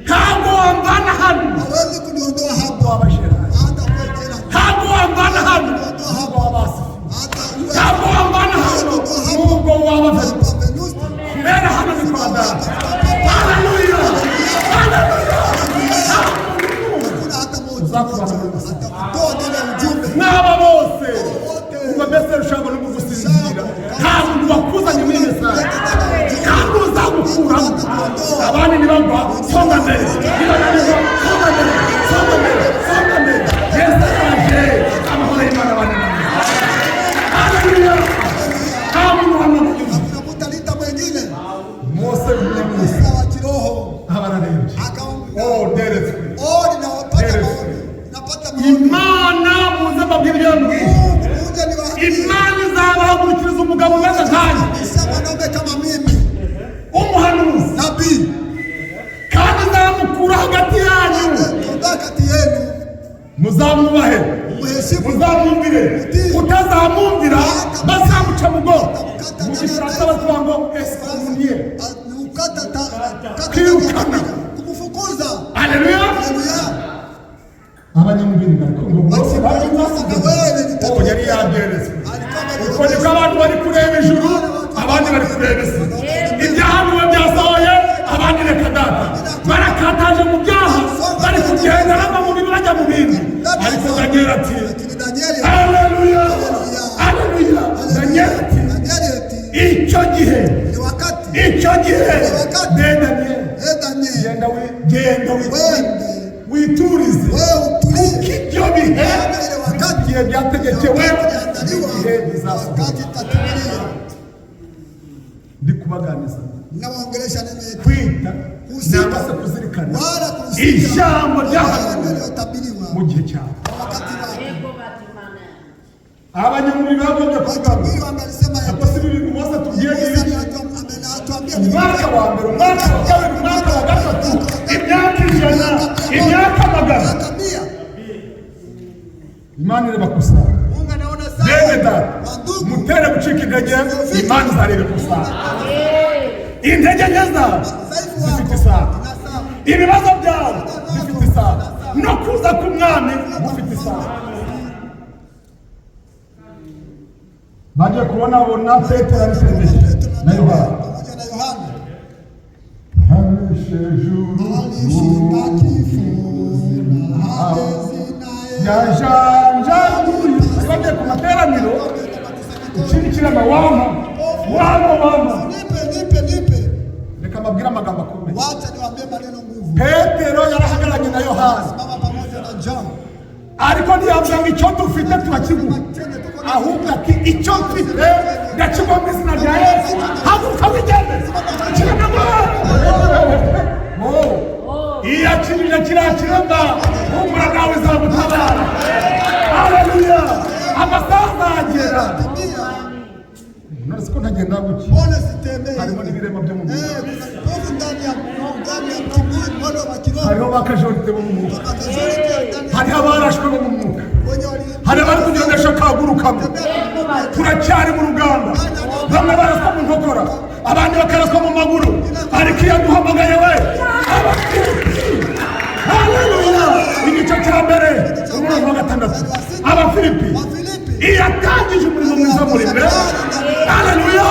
Ntabwo wamvana hano, Hawezi kuniondoa hapo, wabashera. hata uwe jela, Ntabwo wamvana hano nubwo wabasifiwe, hata uwe ntabwo wamvana hano nubwo waba hapa Venuste. kubera hano ni kwa Data. Haleluya, haleluya. Hakuna hata mmoja Uzakubana n'ubusa. atakutoa ndani ya ujumbe. Mwaba bose kuva mbese rushobora no kugusinzira, nta muntu wakuzanye muri message kandi uzagukuramo. Abandi nibagwa, songa mbere. Nibananirwa, songa mbere, songa mbere, songa mbere. Yesu araje. Amahoro y'Imana abane namwe. Haleluya. Nta muntu wamamaye. Hakuna mtu alita mwingine Mose umunyamwuka wa kiroho aba ararebye. akamwambia, Oh, deretswe. oh, ninawapata maombi, napata maombi. Imana muze mbabwire ibyo yambwiye. Mungu, muje niwaambie. umugabo umeze nkanjye, Kisha mwanaume kama mimi, umuhanuzi, nabii, kandi nzamukura hagati yanyu, ondoa kati yenu, muzamwubahe, mheshimu, muzamwumvire. Utazamwumvira bazamuca mu bwoko. Mu Gifaransa bavuga ngo excommunier. Ukata Kwirukana. kumfukuza. Haleluya. Haleluya. Abanyamubiri bariko ngo bose baje, yari yabyeretswe. Alikuwa Uko niko abantu bari kureba ijuru, abandi bari kureba isi. Ibyahanuwe byasohoye, abandi reka data, barakataje mu byaha, bari kugenda bava mu bibi bajya mu bindi. Ariko Daniel ati: Lakini Danieli, "Haleluya, haleluya." Daniel ati: Danieli eti "Icyo gihe, ni wakati, icyo gihe de Daniel, eh Danieli, genda genda wende witurize, wewe utulie, kuko ibyo bihe, maana ile wakati igihe byategekewe, iliandaliwa, igihe bizasohora." wakati itatimia. Ndi kubaganiza Ninawaongelesha neno yetu kwita Kusika. cyangwa se kuzirikana wala kusikia ijambo maneno ryahanuwe yaliyotabiriwa mu gihe cyawe. kwa wakati wake. Abanyamubiri bagombye kuvuga ngo Wahubiri wamesema ya "Ako si ibi bintu Mose atubwiye ni Musa ibiki?" ametuambia Umwaka wa mbere, umwaka wa kabiri, umwaka wa gatatu, imyaka 100, imyaka 100. Miaka 100. Imana ireba kusara. Mungu anaona Bene sana. data, Wandugu, mutere gucika intege, Imana izareba kusara. Intege nke zawe udhaifu zifite wako isaha, ina saa. ibibazo byawe bifite isaha, no kuza k'umwami gufite isaha. Bagiye kubonabona Petero arisendeshe na Yohana. Pamoja na Yohana Alishe alishinda kifo na hawezi naye yajanjaguye. Bari bagiye ku materaniro, ikindi kirema: "Wampa, wampa, wampa." Nipe, nipe, nipe. Reka mbabwire amagambo akomeye. Wacha niwaambie maneno nguvu. Petero yarahagararanye na Yohana, Simama pamoja na John. ariko ntiyavuga ngo icyo dufite turakiguha, Chenye tuko nacho. ahubwo ati: "Icyo mfite ndakiguha mu izina rya Yesu, haguruka wigende." Kirema ngo iyo akirije kiriya kirema, humura, nawe izagutabara. Haleluya, amasaha azagera. Timia. None siko ntagenda gutya? Mbona sitembei? Harimo n'ibirema byo mu mubiri. Eh, kuna vipofu ndani ya kimwili, mwili wa kiroho. Hariho ba kajorite bo mu mwuka, Makazuri pia ndani ya hariho abarashwe bo mu mwuka, wenye wali hari abari kugendesha akaguru kamwe. Turacyari mu rugamba, bamwe baraswa mu nkokora, abandi bakaraswa mu maguru, ariko iyo aduhamagaye we. Haleluya! Igice cya mbere, umurongo wa 6, Abafilipi: Wafilipi iyo atangije umurimo mwiza muri mwe, haleluya,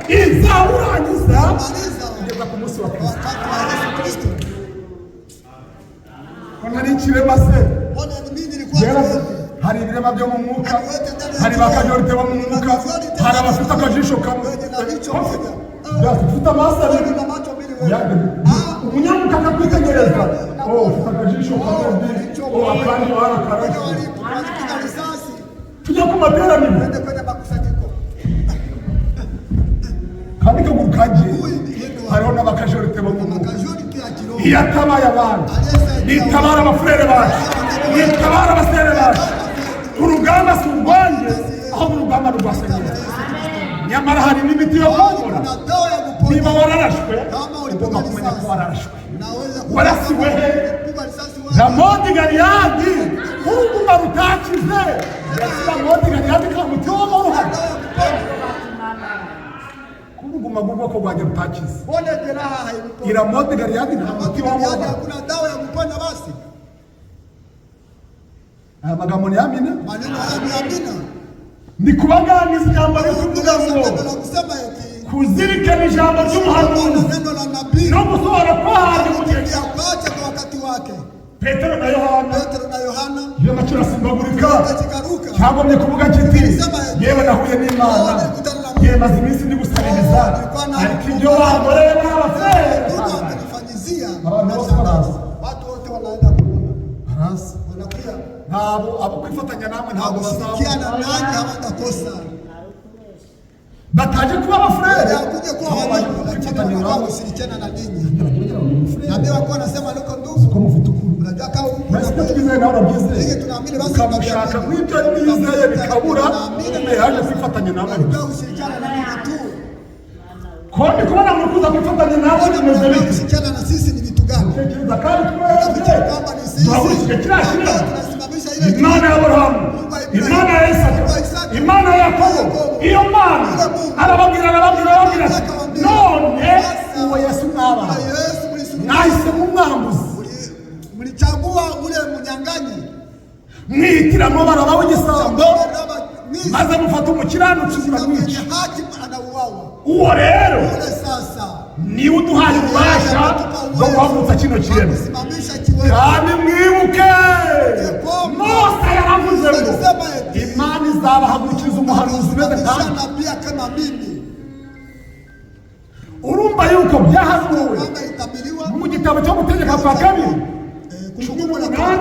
izawurangiza maliza kugeza ku munsi wa Kristo. wakati wa Yesu Kristo. Ko ntari ikirema se? Mbona ni mimi nilikuwa Yera, kiwete. hari ibirema byo mu mwuka, hari ba kajorite bo mu mwuka, hari abafite akajisho kamwe. Wenye na jicho moja. Ufite amaso abiri. Wenye na macho mbili wewe. Umunyamuka akakwitegereza: "Oh, ufite akajisho kamwe, oh, akandi Wenye warakarashe." walipiga risasi. Tujya ku materaniro, Twende kwenye makusanyiko. kandi kaguru kagiye. Huyu ndiye Hariho n'abakajorite bo mu mwuka. makazuri ya kiroho. Iyo atabaye abantu, nitabara abafurere bacu, nitabara abasere bacu. Urugamba si urwanjye, ahubwo urugamba rwa Senyeri. Nyamara hari n'imiti yo komora. Kuna dawa ya Niba kuponya. wararashwe, Kama ugomba ulipigwa kumenya ko risasi, wararashwe. naweza Warasiwe he? kupigwa risasi wapi? Ramoti Galiyadi, uruguma rutakize. Ramoti Galiyadi kamuti w'amahoro. Dawa ya kuponya. Uruguma rw'ubwoko bwanjye butakize, Mbona jeraha haimponya? Iramoti Galiyadi nta muti Yaani w'amahoro. hakuna dawa ya kuponya basi. Aya magambo ni amina. Maneno haya ni amina. Ni kubaganiza ijambo riri kuvuga ngo Neno la kusema eti kuzirikana ijambo ry'umuhanuzi neno la nabii no gusohora kwayo mu gihe kutimia kwake kwa wakati wake. Petero na Yohana, Petro na Yohana iyo kirasimbagurika kikaruka cyagombye kuvuga kiti: "Yewe, nahuye n'Imana, yewe, maze iminsi ndi gusabiriza, ariko ibyo bankoreye n'abafere." Mungu amenifanyizia. Abantu bose baraza. Watu wote wanaenda kuona, Baraza. wanakuya Ntabwo abo kwifatanya namwe ntabwo bazabona. kushirikiana nanyi hawatakosa. Bataje kuba abafurere, Hakuja kuwa wandugu, lakini wanakuwa kushirikiana na ninyi. Na mimi wako wanasema niko ndugu. Ko mufite ukuri. Unajua kama huku Basi na ibyo kweli. twizeye nawe urabyizeye, Hiki tunaamini basi ukamushaka tunaamini. nk'ibyo nizeye bikabura, yaje kwifatanya nawe. Walikuwa kushirikiana na ninyi tu. Ko ndi kubona muri kuza kwifatanya nawe, Mbona bimeze mnakuja bite? kushirikiana na sisi ni vitu gani? Tekereza kandi Unafikiri twese kwamba ni sisi duhagurukire kiriya ambao kirego. tunasimamisha ile Imana ya Aburahamu, Mungu wa Ibrahimu, Imana ya Isaka, Mungu wa Isaka, Imana ya Yakobo, Yakobo, iyo Mana Yule Mungu. arababwira, arababwira, arababwira ati, Akawaambia, none sasa, uwo Yesu mwabana na Yesu mlisulubisha. mwahise mumwambuza, Mlichagua ule mnyang'anyi mwihitiramo Baraba w'igisambo, Baraba mwizi, maze mufata umukiranutsi na muramwica. mwenye haki anauawa. Uwo rero Ule sasa niwe uduhaye ububasha bwo guhagurutsa kino kirema. kusimamisha kiwete. Kandi mwibuke Mose yaravuze ngo Alisema eti Imana izabahagurukiriza umuhanuzi umeze kusimamisha nkanjye. nabii kama mimi, Urumva yuko byahanuwe kwamba itabiriwa mu gitabo cyo Gutegeka kwa Kabiri Kumbukumbu la 18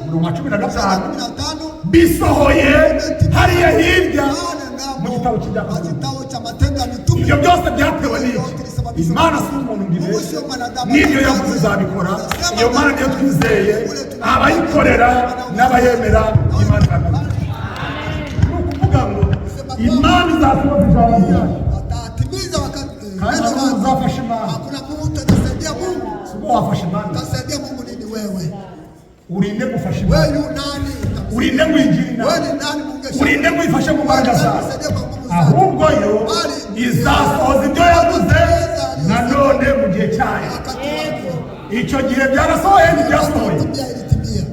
umurongo wa 15, 15 bisohoye hariya hirya pale mu ngambo gitabo kijya wa kitabu cha Matendo ya Mitume. Ibyo byose byatewe n'iki? Imana si umuntu ngo Mungu ibeshye, sio mwanadamu. n'ibyo yavuze izabikora. Iyo Mana niyo twizeye, abayikorera n'abayemera Imana irabikora. Ni ukuvuga ngo Imana izasohoza ijambo ryayo. Atatimiza wakati Kandi neno nta n'umwe lake. uzafasha Imana. Hakuna mtu atasaidia Mungu. Si ubwo wafasha Imana? Utasaidia Mungu nini wewe? Urinde gufasha Imana? Wewe yu nani? Urinde ngo uyigire Wewe inama? ni nani Mungu? Urinde ngo uyifashe mu mbaraga zawe? Utasaidia kwa nguvu zake. Ahubwo yo izasohoza ibyo yavuze nanone mu gihe cyayo. Wakati wake. Icyo gihe byarasohoye, ntibyasohoye? Ilitimia, ilitimia.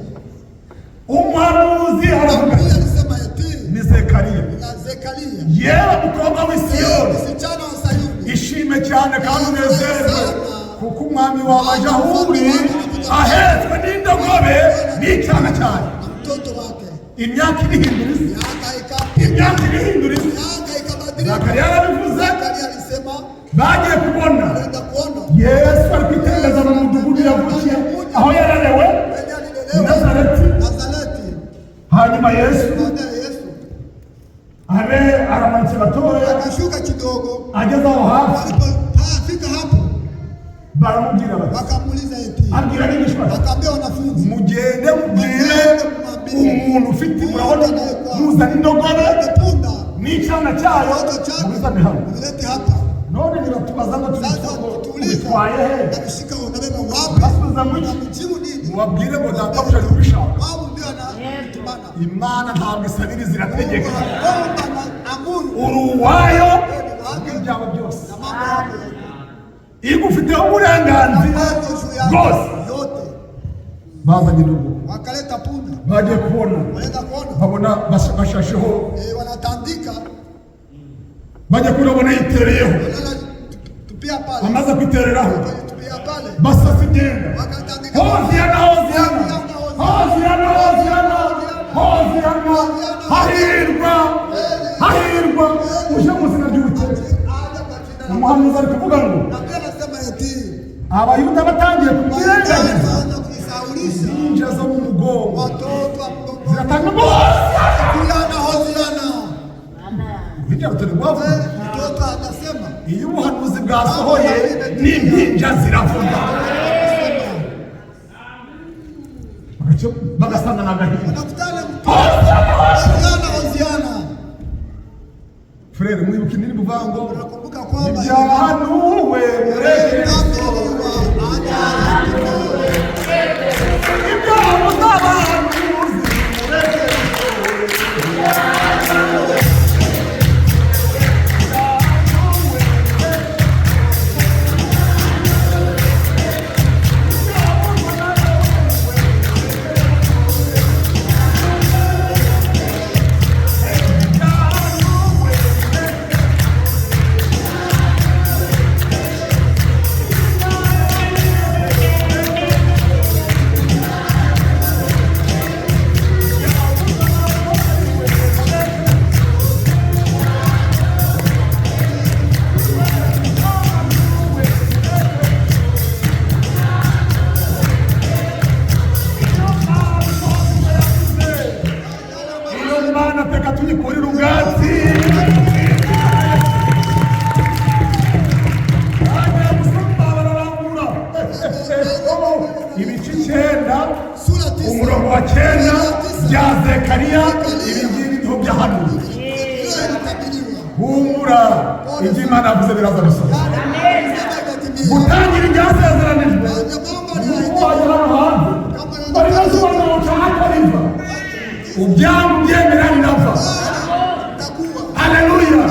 Umuhanuzi aravuga, Nabii alisema eti ni Zekariya, na Zekaria, yewe mukobwa w'i "Ee Siyoni, msichana wa Sayuni, ishime cyane kandi unezerwe, kuko umwami wawe aje aho uri ahetswe n'indogobe n'icyana cyayo." na mtoto wake. Imyaka irihindura isi. Miaka ikapita, Imyaka irihindura isi. miaka ikabadilika. Zakariya yarabivuze. Zekaria alisema Bagiye kubona, kwenda kuona Yesu ari kwitembeza mu mudugudu yavukiye, aho yarerewe, wenye alilelewa Nazareti. Nazareti. Hanyuma Yesu Baadaye Yesu abe aramanutse gatoya, akashuka kidogo, ageze aho hafi alipofika hapo baramubwira bati, wakamuuliza eti, abwira abigishwa ati, akaambia wanafunzi, mugende mubwire umuntu ufite, murabona, muzana indogobe punda n'icyana cyayo, mtoto chake mubizane hano. mlete hapa. None biratubaza ngo Sasa tubitwaye tuuliza, he? nabishika unabeba wapi? Basubiza ngo iki? Namjibu nini? Mubabwire ngo databuja ari kubishaka. Babu ndio anatumana. Imana ntabwo isabiriza, irategeka. Mungu anaamuru Uri uwayo wake ibyawe byose, na mambo yako yote. igufiteho uburenganzira Uwezo juu yako bwose. yote. Bazanye indogobe, Wakaleta punda, bagiye kubona, wanaenda kuona babona bashasheho, wanatandika, bajya kubona, babona yitereyeho. wanala tupia pale, Amaze kwitereraho, tupia pale, basasa imyenda. wakatandika. Hoziyana, hoziyana, hoziyana, hoziyana, hoziyana, hahirwa, hahirwa uje mu izina ry'Uwiteka. Aja kwa jina la Umuhanuzi ari kuvuga ngo Nabii anasema eti Abayuda batangiye kubyirengagiza, wanaanza kujisaulisha, impinja zo mu mugongo watoto wa mgongo ziratanga ngo hoziyana. Hoziyana, Hoziyana. Uruhinja rutari rwavuga. Mtoto anasema Iyo ubuhanuzi bwasohoye n'impinja ziravuga, bagasanga ni agahinda. wanakutana mtoto Hoziyana, Hoziyana. Frere, mwibuka indirimbo ivuga ngo Unakumbuka kwamba ibyahanuwe mureke, ilitabiriwa aja yatimie. ibyaha z'abahanuzi mureke. Hoziyana. Humura, ibyo Imana yavuze biraza gusohora. Yale Mungu alisema itatimia. Gutangira ibyasezeranijwe Kwanza mambo nuko aliyoahidiwa. wagera hano hanze bari basobanura ushaka riva ubyanga ubyemera rirava. Itakuwa Haleluya!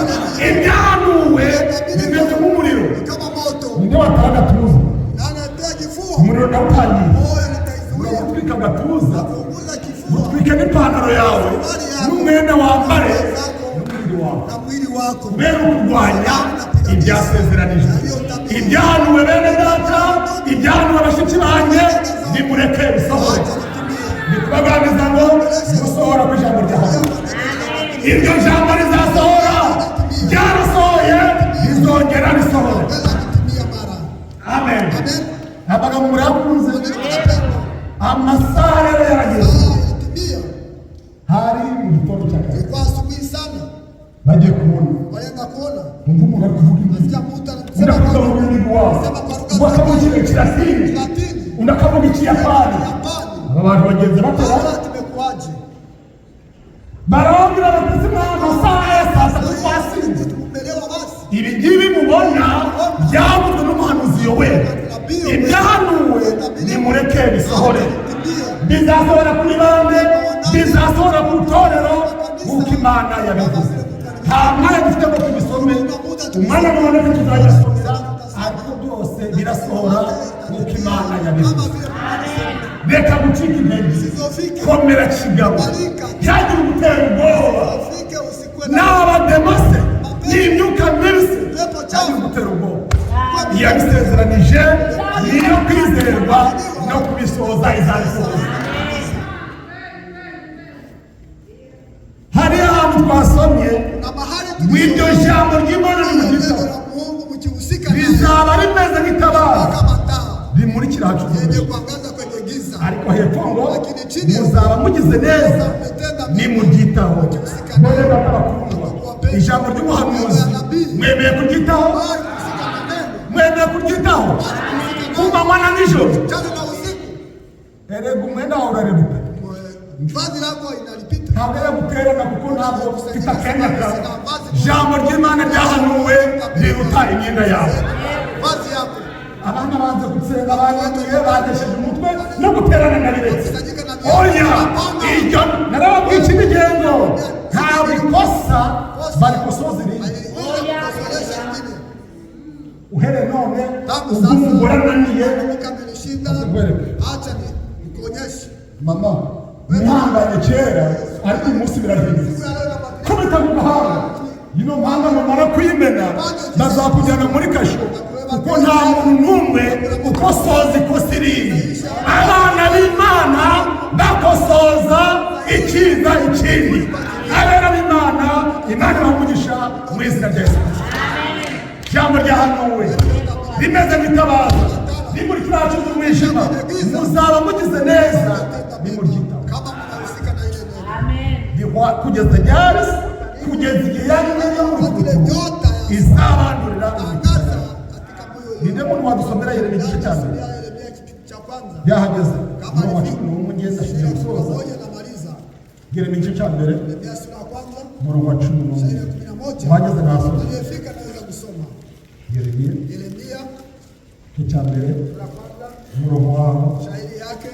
Ibyahanuwe bimeze nk'umuriro. kama moto. Ninde watanga agatuza? Na anatia kifua. Umuriro ndawutangiye. Moyo nitaizuia. Uragutwika agatuza, Kuunguza kifua utwike n'ipantaro yawe n'umwenda wambare n'umubiri wawe na mwili wako. kubera kurwanya ibyasezeranijwe, ibyahanuwe. Bene data, ibyahanuwe, bashiki banjye, nimureke bisohore. Acha litimie. Ni kubaganiriza ngo gusohora kw'ijambo ryahanuwe, iryo jambo rizasohora, ryarasohoye, rizongera risohore. Weza kutimia mara. Amen. Amen. Amagambo murayakunze. Neno mnapendwa. Amasaha rero yarageze. Saa ilitimia. Hari mu gitondo cya kare. Ilikuwa asubuhi sana. Bagiye kubona, Walienda kuona. numva umuntu ari kuvuga indimi. Nasikia mtu Undi anasema akavuga kwa mu rurimi rwabo, undi akavuga Ikilatini, Kilatini, undi akavuga Ikiyapani. Japani. Aba bantu bagenzi bakora. Hawa tumekuwaje? Barababwira bati si amasaha ya saa tatu twasinze. Tumelewa basi. Ibi ngibi mubona byavuzwe n'umuhanuzi Yoweri, ibyahanuwe, nimureke bisohore. Litimie. Bizasohora kuri bande? Bizasohora ku itorero nk'uko Imana yabivuze. Nta mwanya dufite ngo tubisome, umwanya muboneke tuzayasomera, ariko byose birasohora nk'uko Imana Kama yabivuze. vile Mungu alisema. Reka gucika intege, komera kigabo, ntihagire ugutera ubwoba. Ufike usikwe na N'abademase n'imyuka mibi se, ntihagire ugutera ubwoba. Iyabisezeranije niyo kwizerwa, no kubisohoza izabisohoza. Hari ahantu twasomye na mahali ngo iryo jambo ry'Imana neno nimugitaho la Mungu mkihusika naye rizaba rimeze nk'itabaza kama taa rimurikira ahacuze yenye kuangaza kwenye giza. Ariko hepfo ngo muzaba mugize neza nimuryitaho. Mwene data bakundwa, ijambo ry'ubuhanuzi mwemeye kuryitaho? Bali kuhusika na neno, Mwemeye kuryitaho ku manywa na nijoro? mchana na usiku. Erega umwenda wawe urareruka. Vazi lako inalipita. Ntabwo ari guterana kuko ntabwo mfite akenda kawe. Ijambo ry'Imana ryahanuwe riruta imyenda yawe. Vazi yako. Abana banze gusenga, bananiye, bagesheje umutwe no guterana na biretse. Kusanyika na Oya, iryo narababwiye ikindi gengo, ntabwo ikosa barikosoza irindi. Aliweza kukosolesha ingine. Uhereye none, Tangu ubwo sasa umugore ananiye, mke amenishinda, acha nikuonyeshe. Mama mwihanganye kera, ariko uyu munsi birahindutse. Siku ya leo inabadilika. Kubita mu gahanga ino mpanga, numara kuyimena bazakujyana muri kasho, kuko nta muntu n'umwe ukosoza ikosa irindi. Abana b'Imana bakosoza icyiza ikindi. Abera b'Imana, Imana ibaha umugisha mu izina rya Yesu Kristo. Ijambo ryahanuwe rimeze nk'itabaza rimurikira ahacuze umwijima, muzaba mugize neza nimuryitaho. Kama mnahusika na ile neno. Bihwa kugeza ryari? Kugeza igihe yanyu yo mu Ile nyota ya izabandurira. tangaza katika moyo wenu. Ninde muntu wadusomera Yeremiya igice cya mbere? Ya Yeremia kipindi cha kwanza. Yahageze, umurongo wa 11, ngeze ashize Shairi gusoza. 11 namaliza. Yeremiya igice cya mbere, Yeremia sura ya kwanza umurongo wa 11. shairi ya 11. Wageze ntasome. Aliyefika anaweza kusoma. Yeremiya Yeremia igice cya mbere, sura ya kwanza umurongo waho shairi yake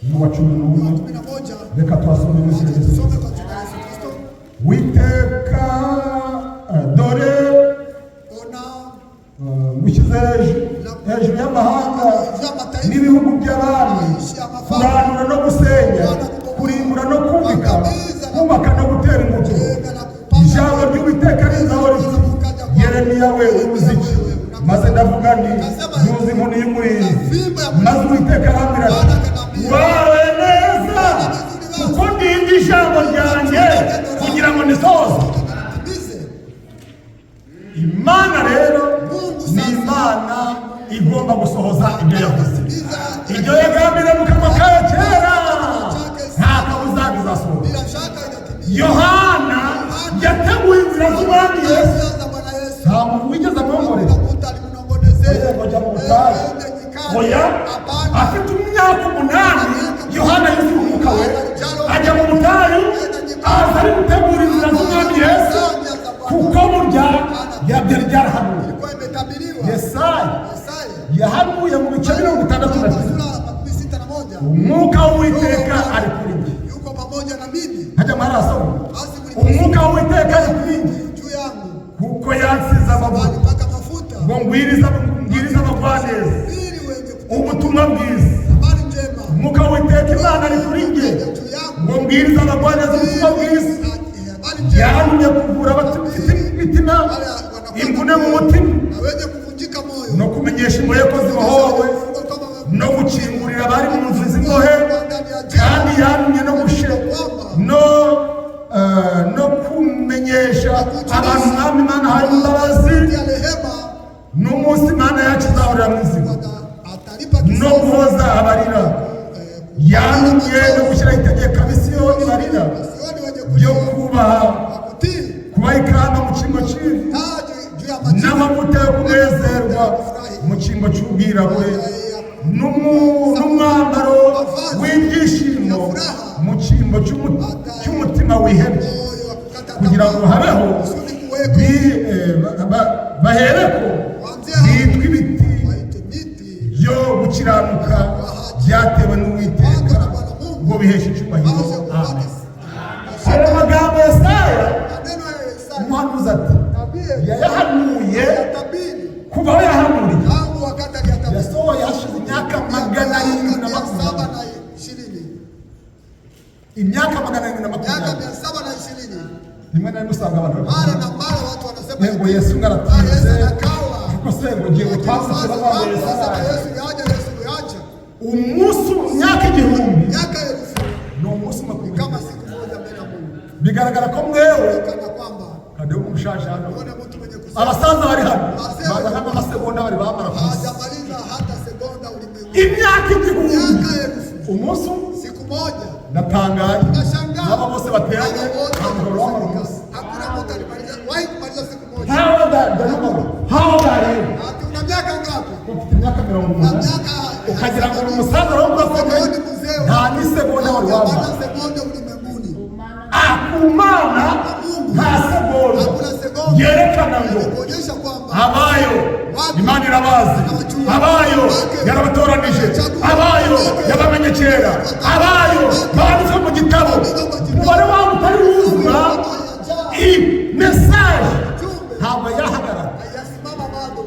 ni uwa cumi ni wa n'umwe 11. Reka tuhasome mu izina Acha rya Yesu. tusome kwa jina la Yesu Kristo. Witeka dore, Ona, ngushyize hejuru y'amahanga n'ibihugu by'abami, kurandura no gusenya, kurimbura no kubika, kubaka no gutera imbuto. Ijambo ry'Uwiteka rizaho riti: "Yeremiya we, uruzi iki?" Maze ndavuga nti: "Ntuzi inkoni y'umurinzi." Maze Uwiteka arambwira ati: "Wawe neza, kuko ndinda ijambo ryanjye kugira ngo nisohoze." Nitimize. Imana rero ni Imana igomba gusohoza ibyo yavuze, ibyo yagambiriye mu kanwa kayo kera, nta kabuza bizasohora. Bila shaka inatimia. Yohana yateguye inzira z'Umwami Yesu. Njia za Bwana Yesu. Nta muntu wigeze amwongorera. Kuna mtu alimnong'onezea. Yego, jya mu butayu. Ende nyikani. Oya. Hapana. Afite imyaka 8, Yohana yuzuye umwuka we, ajya mu butayu, aza ari gutegura inzira z'Umwami Yesu, kuko burya amavuta Alipaka mafuta ngo mbwirize abagwaneza ili wenye ubutumwa bwiza. Habari njema. Umwuka w'Uwiteka Imana ari kuri njye ngo mbwirize abagwaneza ubutumwa bwiza. Habari njema. Yantumye kuvura abafite imitima imvune mu mutima, Na wenye kuvunjika moyo. no kumenyesha imbohe ko zibohowe, no gukingurira abari mu nzu z'imbohe. Kandi yantumye no gushe no eh, no kumenyesha abantu Umwami Imana hari imbabazi, Ya rehema n'umunsi Imana yacu izahorera mu izina, atalipa no kisasi. guhoza abarira. Yantumye no gushyiraho itegeko Abisiyoni barira Sioni wenye ryo kulia kubaha wakutii kubaha ikamba mu cyimbo cy'ivu, taji juu ya majivu n'amavuta yo kunezerwa mu cyimbo cy'ubwirabure, n'umwambaro w'ibyishimo mu cyimbo cy'umutima wihebye, moyo wa kukata kugira ngo tamaa, habeho kusudi kuweko bahereko bitwa ibiti waite miti byo gukiranuka byatewe n'Uwiteka ngo biheshe icyubahiro. baweze Amen. kupata Ayo magambo Yesaya maneno ya Yesaya umuhanuzi ati nabii yayahanuye tabiri kuva aho yahanuriye tangu wakati aliyatabiri yasohoye hashize imyaka magana arindwi na miaka mia saba makumyabiri na ishirini imyaka magana arindwi na miaka makumyabiri 720. Rimwe na rimwe usanga abantu Mara na mara watu wanasema ngo Yesu Ah, Yesu ngaratinze, anakawa. ariko se ngo ngiye Lakini gutwara sasa bavuga ngo Yesu watu wanasema araje. Yesu yaja, Yesu yaja. Umunsi imyaka 1000 Miaka 1000 ni umunsi umwe ku ni kama isi. siku moja mbele ya Mungu. Bigaragara ko mwewe Kana kwamba kandi umushaje hano, uone mtu mwenye kusema abasaza bari hano baza nk'amasegonda bari bamara ku isi. hajamaliza hata sekonda ulimwengu. Imyaka 1000 Miaka 1000 umunsi umwe. Siku moja. Ndatangaye Nashangaa. n'aba bose bateranye Hawa wote ntabwo bamara wamekusanyika. umunsi. Hakuna mtu alimaliza wahi kumaliza siku moja. How old how old are you? Ati una miaka ngapi? Ufite imyaka mirongo Una umunani miaka ukagira ngo ni umusaza wari urakomeye, Wewe ni mzee. nta n'isegonda wari wamara. Hajapata sekonda ulimwenguni. Ah, ku Mana nta segonda Hakuna sekonda yerekana ngo kuonyesha kwamba abayo Imana irabazi, abayo yarabatoranije, abayo yabamenye kera, abayo banditswe mu gitabo, umubare wabo utari wuzura. Iyi message jumbe ntabwo yahagarara. haijasimama bado.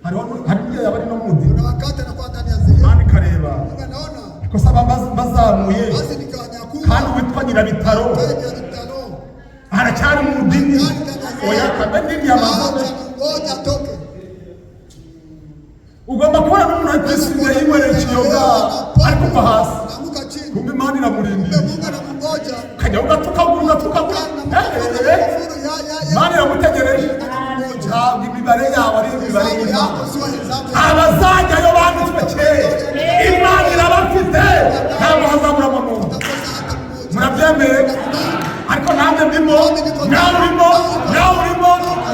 Hariho hari n'igihe yaba ari no mu dini, Kuna wakati anakuwa ndani ya sehemu. Imana ikareba Mungu anaona ko saba bazamuye basi nikawanyakua kandi uwitwa Nyirabitaro kwenye mitano. aracyari mu dini. Oya, kambe dini yamaze. Acha ngoja atoke. Ugomba kubona n'umuntu ari kwisinzira yinywerera ikiyoga ari kuva hasi, Naanguka chini. kumbe Imana iramurindiye. Kumbe Mungu anamngoja. Ukajya ugatukagura ugatukagura. Kufuru ya ya ya. Imana iramutegereje. Ntabwo imibare yawe ari imibare Hesabu y'Imana. yako sio hesabu. Abazajyayo banditswe kera Imana irabafite, ntabwo hazaburamo n'umwe. Utakosa hata mmoja. Murabyemeye? Ariko nanjye ndimo, nawe urimo, nawe urimo.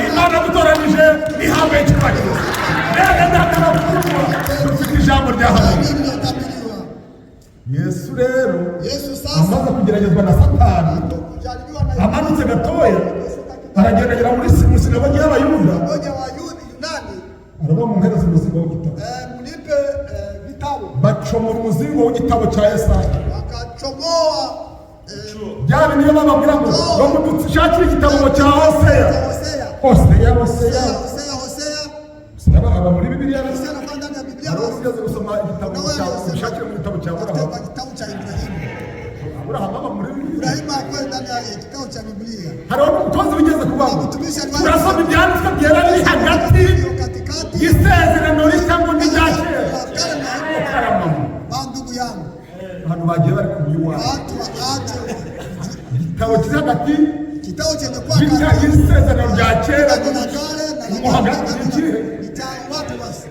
Imana yagutoranije ihabwe icyubahiro. Rero ndakabakundwa, dufite ijambo ryahanuwe. Nini lililotabiriwa. Yesu rero Yesu sasa amaze kugeragezwa na Satani, kujaribiwa na amanutse gatoya aragenda agera muri sinagogi y'Abayuda, mmoja wa Yunani, aravuga ngo muhereze umuzingo w'igitabo. Mnipe vitabu. Bacomora umuzingo w'igitabo cya Yesaya. Wakachomoa Bya bindi niyo bababwira ngo mudushakire igitabo ngo cya Hoseya. Hosea. Hoseya, Hoseya. Hosea, Hosea. Hosea aba muri Bibiliya. Hosea anakuwa ndani ya Biblia. Hari ugeze gusoma igitabo cya mushakire mu gitabo cya Aburahamu. Kwa kitabu cha Ibrahimu. Aburahamu aba muri Bibiliya. Ibrahimu hakuwa ndani ya kitabu cha Biblia. Hariho n'umutoza wigeze kuvuga ngo turasoma ibyanditswe byera biri hagati Ndio katikati y'isezerano rishya ngo n'irya kera. ya kale na Karamamu. bandugu yangu. Abantu bagiye bari ku iwawe. Watu waache Igitabo kiri hagati kitabu chenye kuwa y'irya- kati y'isezerano rya kera Agano la kale na la mo hagati ni ikihe? Ni cha wapi basi?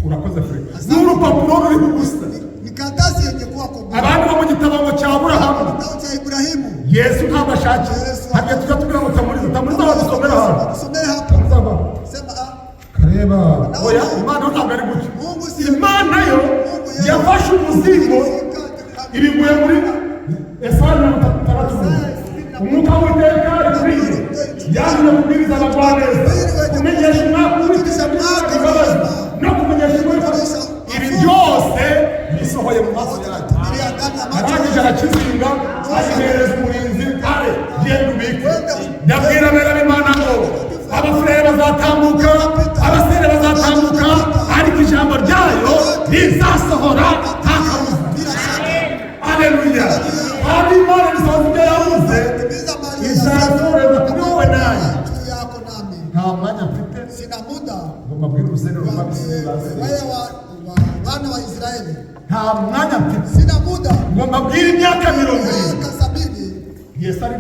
Urakoze Fred. Ni urupapuro ruriho ubusa. Ni karatasi yenye kuwa komboa. Abandi bo mu gitabo ngo cya Aburahamu. Kitabu cha Ibrahimu. Yesu ntabwo ashakiye. Hari igihe tujya tubwira ngo tamuriza, tamuriza badusomera hano. Tusomee hapa. Tamuriza hano. Sema ah, Kareba. Oya, Imana yo ntabwo ari gutyo. Mungu si Imana yo yafashe umuzingo ibiguye muri Esaya 66. Umwuka w'Uwiteka ari kuri njye, yantumye kubwiriza abagwaneza, kumenyesha umwaka w'Uwiteka imbabazi, no kumenyesha ingoyi. Ibi byose bisohoye mu maso yanjye. Biblia ndani ya macho. Arangije arakizinga, agihereza umurinzi, are genda ubike. Ndabwira bene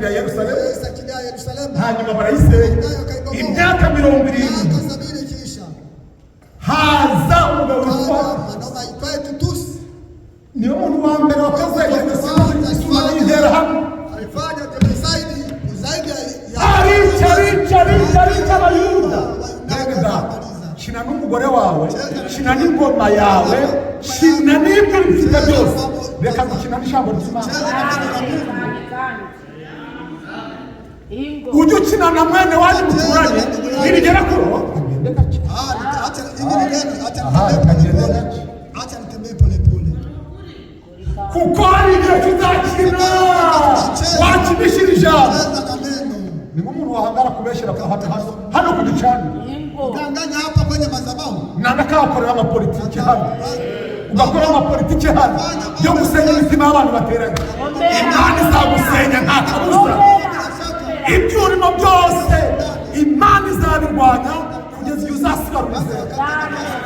yaririye Yerusalemu. Yesu akilia Yerusalemu. Hanyuma barayisenya. Nayo akaibomoa. Imyaka 70 Miaka 70 ikiisha. haza umugabo witwa Kaja mwanaume aitwaye Titus. Niwe muntu wa mbere wakoze jenoside isuma n'interahamwe. Alifanya genocide zaidi ya Arica, arica, arica, arica Abayuda. Bene data, kina n'umugore wawe, kina n'ingoma yawe, kina n'ibyo bifite byose, reka gukina n'ijambo ry'Imana. Cheza na neno la Mungu. Ingo. Ujye ukina na mwene wanyu muturanye, nibigera kuri uwo kagende gake. Ah, acha hivi ni neno, acha Aha, nitembee kagende polepole. gake. Acha nitembee polepole. Kuko hari igihe tuzakina wakinishira ijambo. Cheza na neno. Ni nk'umuntu wahangara kubeshyera hano hano hano ku gicaniro. Ingo. Danganya hapa kwenye madhabahu. Nanga kawakorera amapolitiki hano, ugakora amapolitiki hano yo gusenya imitima y'abantu bateranye. Imana izagusenya nta kabuza. Bila shaka. Ibyo urimo byose Imana izabirwanya kugeza igihe uzasigara ubuzima.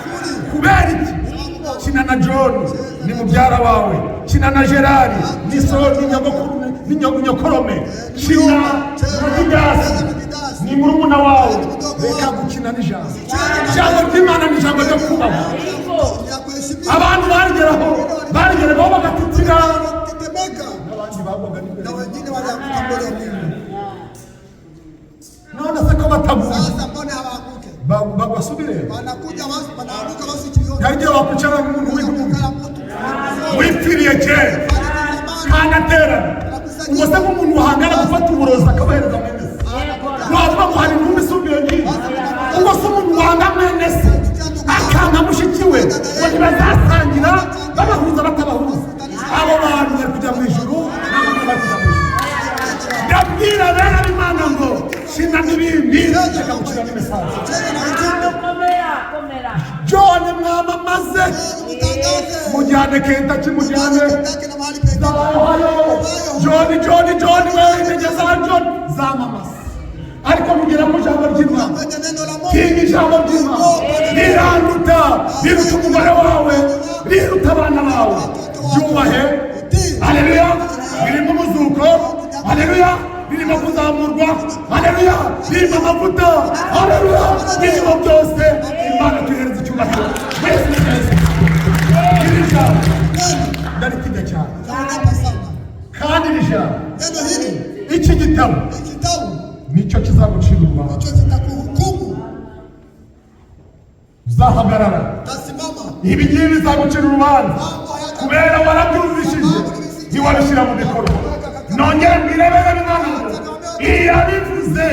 Sifuri. Kubera iki? Kina na John ni mubyara wawe, kina na Gerard ni so, ni nyogokuru, ni nyokorome, kina na Didasi ni murumuna wawe. Reka gukina n'ijambo. Ijambo ry'Imana ni ijambo ryo kubaho. Ingo. Ya kuheshimiwa. Abantu barigeraho, barigeragaho bagatitira. Tetemeka. N'abandi bagwaga n'imbere. Na wengine walianguka mbele ya Mungu. None se ko bataguye? Sasa mbona hawaanguke? Bagwasubire. Wanakuja wasi, wanaanguka wasikione. Hari igihe wakwicara n'umuntu w'intumbi Kila mtu wipfiriye kera kandi aterana. Ubwo se nk'umuntu wahangana gufata uburozi akabahereza mwene se, wavuga ngo hari intumbi isumba iyo ngiyo? Ubwo se umuntu wanga mwene se, akanga mushiki we, ngo ntibazasangira, babahuza batabahuza, abo bantu bari kujya mu ijuru? Ntabwo bari kujya mu ijuru. Ndabwira bene b'Imana ngo kina n'ibindi, reka gukina n'imisanzu. Cheza na ujumbe. Komera, komera. John mwamamaze. Mtangaze. Mujyane Kentucky, mujyane Kentucky na mahali pengine. Ohio. John, John, John, wewe intege za John zamamaza, ariko mugera mu ijambo ry'Imana. Kwenye neno la Mungu. Tinya ijambo ry'Imana, riranduta, riruta umugore wawe, riruta abana bawe. Ryubahe. Haleluya! Ririmo umuzuko. Haleluya! Ririmo kuzamurwa. Haleluya! Ririmo amavuta. Haleluya! Ririmo byose. Imana tuhereza icyubahiro mwese mwese. Iri jambo ndaritinya cyane. Naogopa sana. Kandi iri jambo, Neno hili, iki gitabo ni kitabu nicyo kizagucira urubanza. ndicho kitakuhukumu. Uzahagarara. Utasimama. Ibi ngibi bizagucira urubanza Mambo hayata kubera warabyumvishije ntiwabishyira mu bikorwa. Nongere mbwire bene b'Imana ngo iyabivuze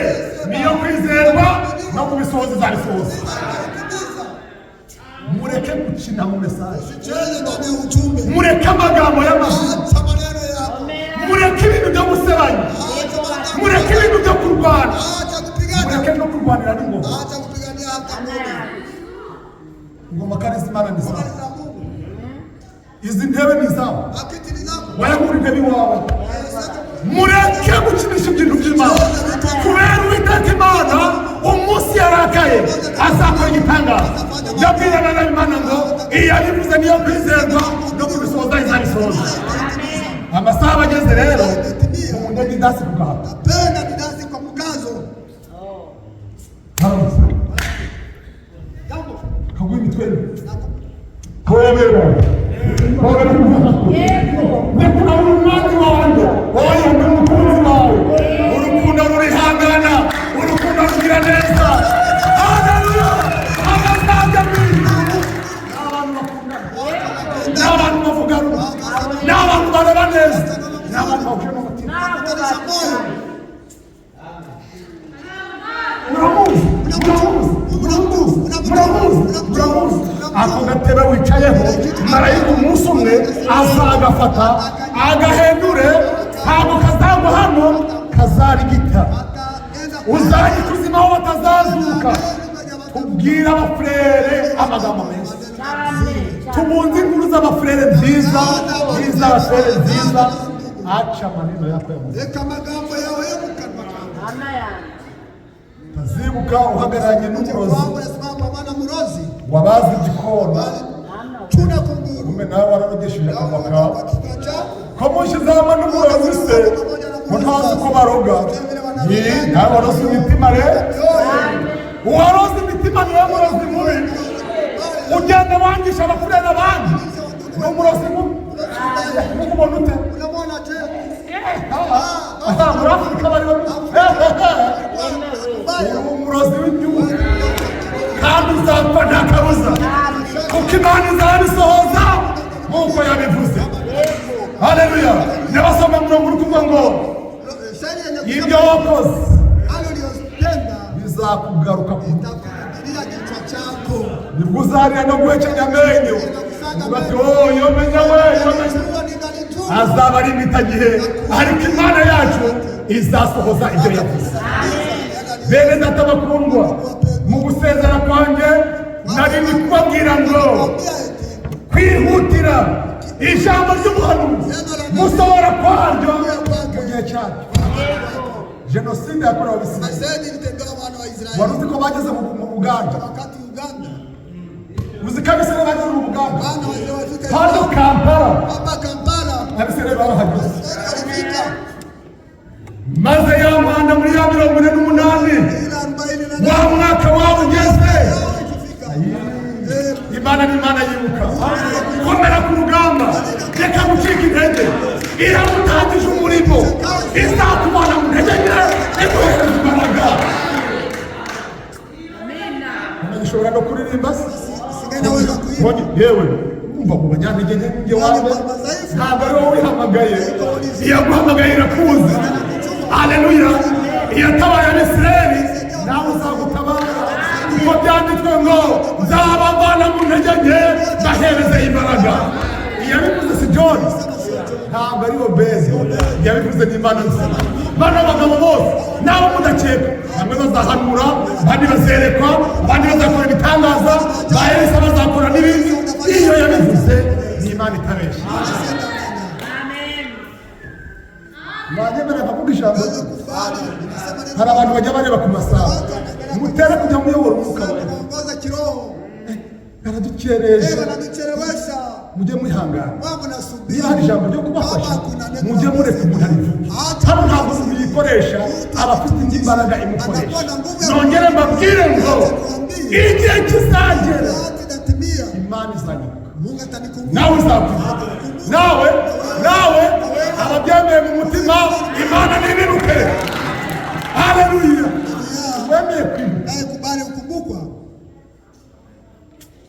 niyo kwizerwa, no kubisohoza izabisohoza. Itaitimiza. Mureke gukina mu message. Usicheze ndani ya ujumbe. Mureke amagambo y'amazina. Acha maneno yako. Mureke ibintu byo gusebanya. Acha matamshi. Mureke ibintu byo kurwana. Acha kupigana. Mureke no kurwanira n'ingoma. Acha kupigania hata ngoma. Ingoma kandi z'Imana ni Ngoma zawe. ni za Mungu. Izi ntebe ni izawe. Akiti ni zako. Wayagura intebe iwawe. Mureke gukinisha ibintu by'Imana, kubera Uwiteka Imana umunsi yarakaye azakora igitangaza. Ndabwira abana b'Imana ngo iyo abivuze niyo kwizerwa, no kubisohoza izabisohoza. Amasaha aba ageze rero mu ndege idasi ku gahato. Napenda didasi kwa mkazo. Haramutse. Jambo. Kaguha imitwe. Hobera, hobera. Yego. Ndekura umwami wanjye, oya, ndi umukunzi wawe. Urukundo rurihangana, urukundo rugira neza. Haleluya! Abazajya mu ijuru ni abantu bakundana, ni abantu bavuga rumwe, ni abantu bareba neza, ni abantu bahuje n'umutima. Kutanisha moyo. Muramuzi, muramuzi, muramuzi, muramuzi, muramuzi. Ako gatebe wicayeho, marayika umunsi umwe azagafata agahendure. Ntabwo kazagwa hano, kazarigita. Ataenda Uzajya ikuzimu aho batazazuka. Tubwire abafurere amagambo meza. Cyane. Tubunze inkuru z'abafurere nziza n'iz'abafurere nziza. Aca maneno yako ya Mungu. Reka amagambo yawe yo mu kanwa kawe. Ana yanjye. Utazibuka uhagararanye n'umurozi. Wangu nasimama pamoja na murozi. Wabaze igikona. Chuna kunguru. Ume nawe wararogesheje akanwa kawe. Kwa kinywa chako. Ko mushyize hamwe n'umurozi se? Pamoja na Ko ntazi ko baroga. Yee, nawe waroze imitima rero. Uwaroze imitima niwe murozi mubi. Ugenda wangisha abafurere abandi ni umurozi mubi. Umubona ute? Unamwona je? Aha, muri Afurika bari babi. Uri umurozi w'igihugu kandi uzapfa nta kabuza, kuko Imana izabisohoza nk'uko yabivuze. Haleluya! Ndabasoma murongo uri kuvuga ngo Shairi yenye ibyo wakoze hayo uliyotenda bizakugaruka ku itakurudilia kichwa chako. Nibwo uzarira no guhekenya amenyo, uvuga ati: "Oh, iyo menya we, iyo menya." Jua ningalijua. Azaba ari impitagihe, ariko Imana yacu izasohoza ibyo yavuze. Bene data bakundwa, mu gusezera kwanjye nari ndi kubabwira ngo kwihutira ijambo ry'ubuhanuzi gusohora kwaryo mu gihe cyaryo. Jenoside yakorewe Abisirayeli, Zaidi ilitendewa wana wa Israeli wari uzi ko bageze mu Buganda? Wakati Uganda Uzi ko Abisirayeli bageze mu Buganda? Wana wa Israeli walifika Hano Kampala, hapa Kampala, Abisirayeli barahageze. Israeli walifika Maze ya mwanda muri ya 48, ila 48 wa mwaka wawe ugeze, yao ikifika, Imana ni Imana yibuka. Komera ku rugamba, reka gucika intege. Iramutangije umurimo, izakubana mu ntege nke, iguhereza imbaraga. Ushobora no kuririmba se? Singeweza kuimba. Mbonye, yewe umva, mu banyantege nke njye wawe, ntabwo ari wowe wihamagaye. Iyaguhamagaye irakuzi. Aleluya! Iyatabaye Abisirayeli nawe uzagutabara, kuko byanditswe ngo: "Nzabavana mu ntege nke, mbahereze imbaraga." Iyabivuze si John, ntabwo ari Obezi. Yabivuze ni Imana nzima. Bano bagabo bose nabo mudakeka, bamwe bazahanura, abandi bazerekwa, abandi bazakora ibitangaza, ba Elisa bazakora n'ibindi. Iyo yabivuze ni Imana itabeshya. Mwanyemera nkavuga ijambo? Kufari nimesema neno. Hari abantu bajya bareba ku masaha. Mutere kujya muyobora umwuka wawe. Kuongoza kiroho. Baradukereje. Eh, wanatuchelewesha. Mujye mwihangana. Wao mnasubiri. Niba hari ijambo ryo kubafasha, Kama kuna neno mujye la mureka umuntu arivuge. Acha Hano ntabwo umuntu yikoresha, aba afite indi mbaraga imukoresha. Anakuwa na nguvu ya Nongere mbabwire ngo igihe kizagera, Wakati itatimia, Imana izanyibuka. Mungu atanikumbuka. Nawe uzakwibuka, nawe, nawe. Ababyemeye mu mutima, Imana nibibuke. Haleluya! Wemeye kwibuka, Naye kubali kukumbukwa,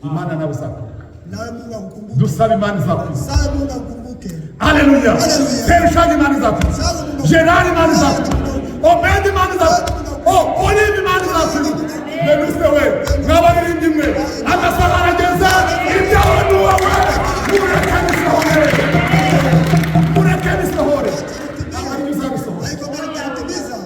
Imana nawe uzakwibuka. Nawe Mungu akukumbuke. Dusaba Imana izakwibuka. Sasa Mungu akukumbuke. Haleluya! Haleluya. Serushani, Imana izakwibuka. Gerard, Imana izakwibuka. Obedi, Imana izakwibuka. Olive, Imana izakwibuka. Venuse we, mwabaririmbyi mwe, amasaha arageze. Ibyawe ni wowe, mureke bisohore, mureke bisohore. Ntabwo aribyo uzabisohora. Haiko mbele utatimiza.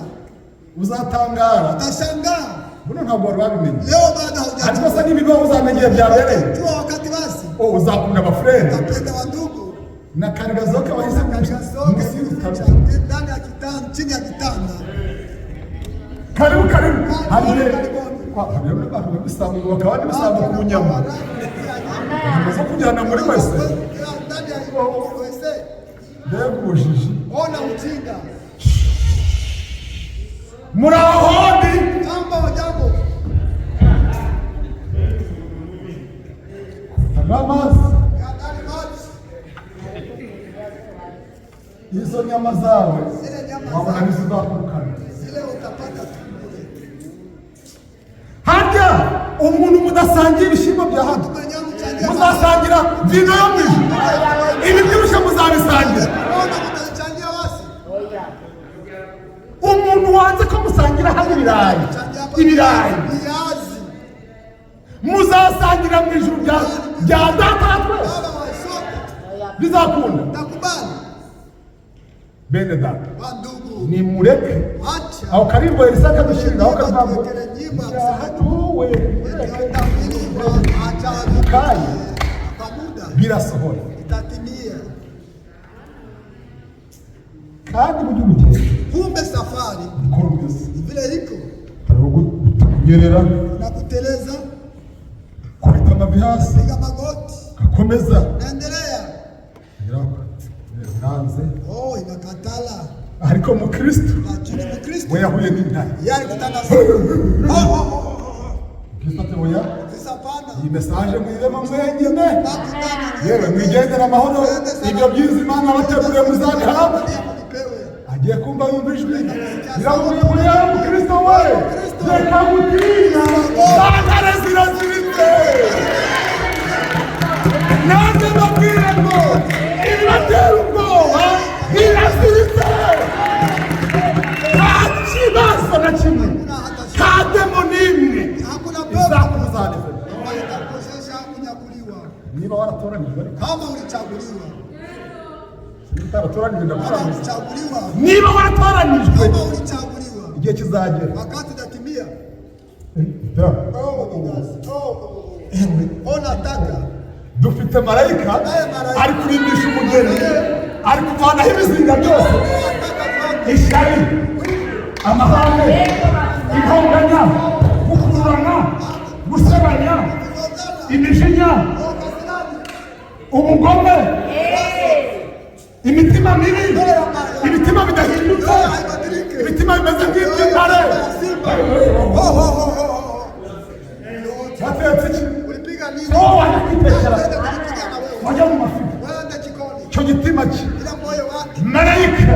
Uzatangara. Utashangaa. Buno ntabwo wari wabimenye. Leo bado Ariko haujajua. se n'ibibaho uzamenya igihe byabereye? Jua wakati basi. Oh, uzakunda abafurere Utapenda wandugu. na karigazoke wahise Kasoke munsi y'urutaro. ndani ya kitanda, chini ya kitanda. Karibu, karibu. Hari hari n'abantu babisambo, bakaba n'ibisambo ku nyama, inyama zo kujyana muri wese. Ndani ya wese. Mbega ubujiji! Ona ujinga. Muri aho hondi? Jambo, jambo. Hanywa amazi. Ndani maji. Izo nyama zawe Zile nyama wabona zawe. n'izizakurukana. Zile utapata tu bure. Harya umuntu mudasangira ibishyimbo bya hano, Mwenyewe mchangia. muzasangira vino yo mu ijuru? Ibi by'urushya muzabisangira? Ona mtachangia basi. Umuntu wanze ko musangira hano ibirayi, Changia hapa. ibirayi, Viazi. muzasangira mu ijuru bya data wa twese? Baba wa sote. Bizakunda? Takubali. Bene data, Wandugu. nimureke Acha. aho karimbo Elisa kadushyiriraho kazavuga Tuwekele nyimbo ya kusema tuwe acha Kanya. kwa muda Birasohora. itatimia. Kandi burya urugendo Kumbe safari uko rumeze, ni vile iko hari kunyerera, na kuteleza, kubita amavi hasi, piga magoti, gakomeza, naendelea. biranze. Oh, inakatala. Ariko Ariko mukristo Lakini Mkristo we yahuye n'intare. Yeye alikutana na simba. Oh, oh, oh, oh. Kristo ati oya, Sasa hapana. iyi message muyibemo mwenyine. Baki ndani. Yewe, mwigendere amahoro, ibyo byiza Imana yabateguriye muzabihabwe. Mnipewe. Agiye kumva yumva ijwi riramubwiye ngo: "Yewe mukristo we, reka gutinya, za ntare ziraziritse." Nanjye mbabwire ngo ibibatera ubwoba biraziritse. Nta kibazo na kimwe, nta démon n'imwe Hakuna pepo izakuzanira ambayo itakukosesha kunyakuliwa. niba waratoranijwe. Ariko Kama ulichaguliwa, niba utaratoranijwe, kama ndakuramutsa. ulichaguliwa, Niba waratoranijwe, kama ulichaguliwa, igihe kizagera. Wakati utatimia. Da. Oh, oh, oh. Ona taka. Dufite marayika ari kurimbisha umugeni, ari kuvanaho ibizinga byose: Nataka vyote. ishyari, amahane, intonganya, gukururana, gusebanya, Kuzozana. imijinya, Oh, kasirani. ubugome, imitima mibi, imitima bidahindutse, Yoyo haibadiliki. imitima bimeze nk'iby'intare. Simba. Oh, oh, oh, oh, oh. Yote. Watetse iki? Ulipiga nini? Wowe wajya kwitekera, Wenda kujipiga na wewe. wajya mu mafiga, Wenda jikoni. icyo gitima cye, Ila moyo wake. marayika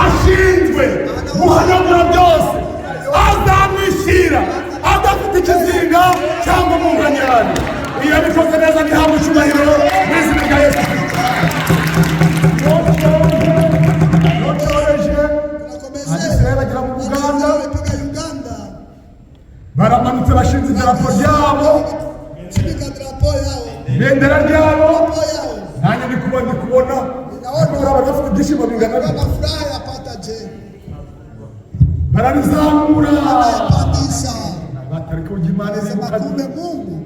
ashinzwe guhanagura byose, azamwishyira adafite ikizinga cyangwa umunkanyari. Iyo abikoze neza ntihabwe icyubahiro mu izina rya Yesu Kristo. Yocyoreje Abisirayeli bagera mu Buganda. Walipiga Uganda. Baramanutse, bashinze idarapo ryabo, Shika drapo yao. ibendera ryabo. Drapo yao. Nanjye ndi kubona ariko bariya bari bafite ibyishimo bingana bityo. Kama furaha yapata je. Bararizamura. Anayepandisha. Batareka ujya Imana Sema iribuka. kumbe Mungu.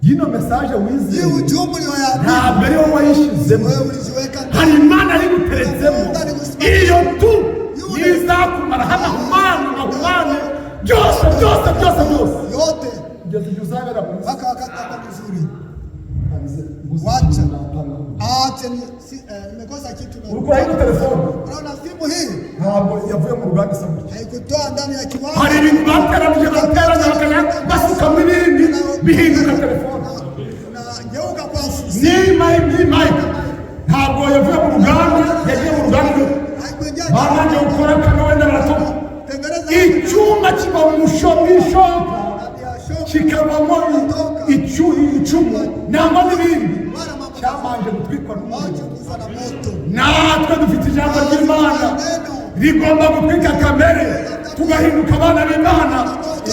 Yino message Hii wizeye, ujumbe ulioyaamini ntabwo ari wowe wayishyizemo. wewe uliziweka Hari Imana yiguteretsemo. Iyo tu nizakumara amahumane, amahumane byose byose byose byose, yote kugeza igihe uzabera mu isi. Mpaka wakati utakuwa mzuri. Wacha. Ache ni si, nimekosa kitu na. Urukora ino telefone, Unaona simu hii ntabwo yavuye mu ruganda isa gutya. Haikutoa ndani ya kiwanda. Hari ibintu bateranije, bateranya, bakajya basukamo ibindi, bihinduka telefone. Unageuka kwa fusi. Ni ni mike ntabwo yavuye mu ruganda, yagiye mu ruganda Haikuingia. babanje gukora kano, wenda baratoka. Tengeneza Icyuma kiba mu ishoka, ndani ya shoka. kikabamo icumu nangwa n'ibindi, cyabanje gutwikwa n'umuriro. Wacha kufa na moto. Natwe dufite ijambo ry'Imana rigomba gutwika kamere, tugahinduka abana b'Imana,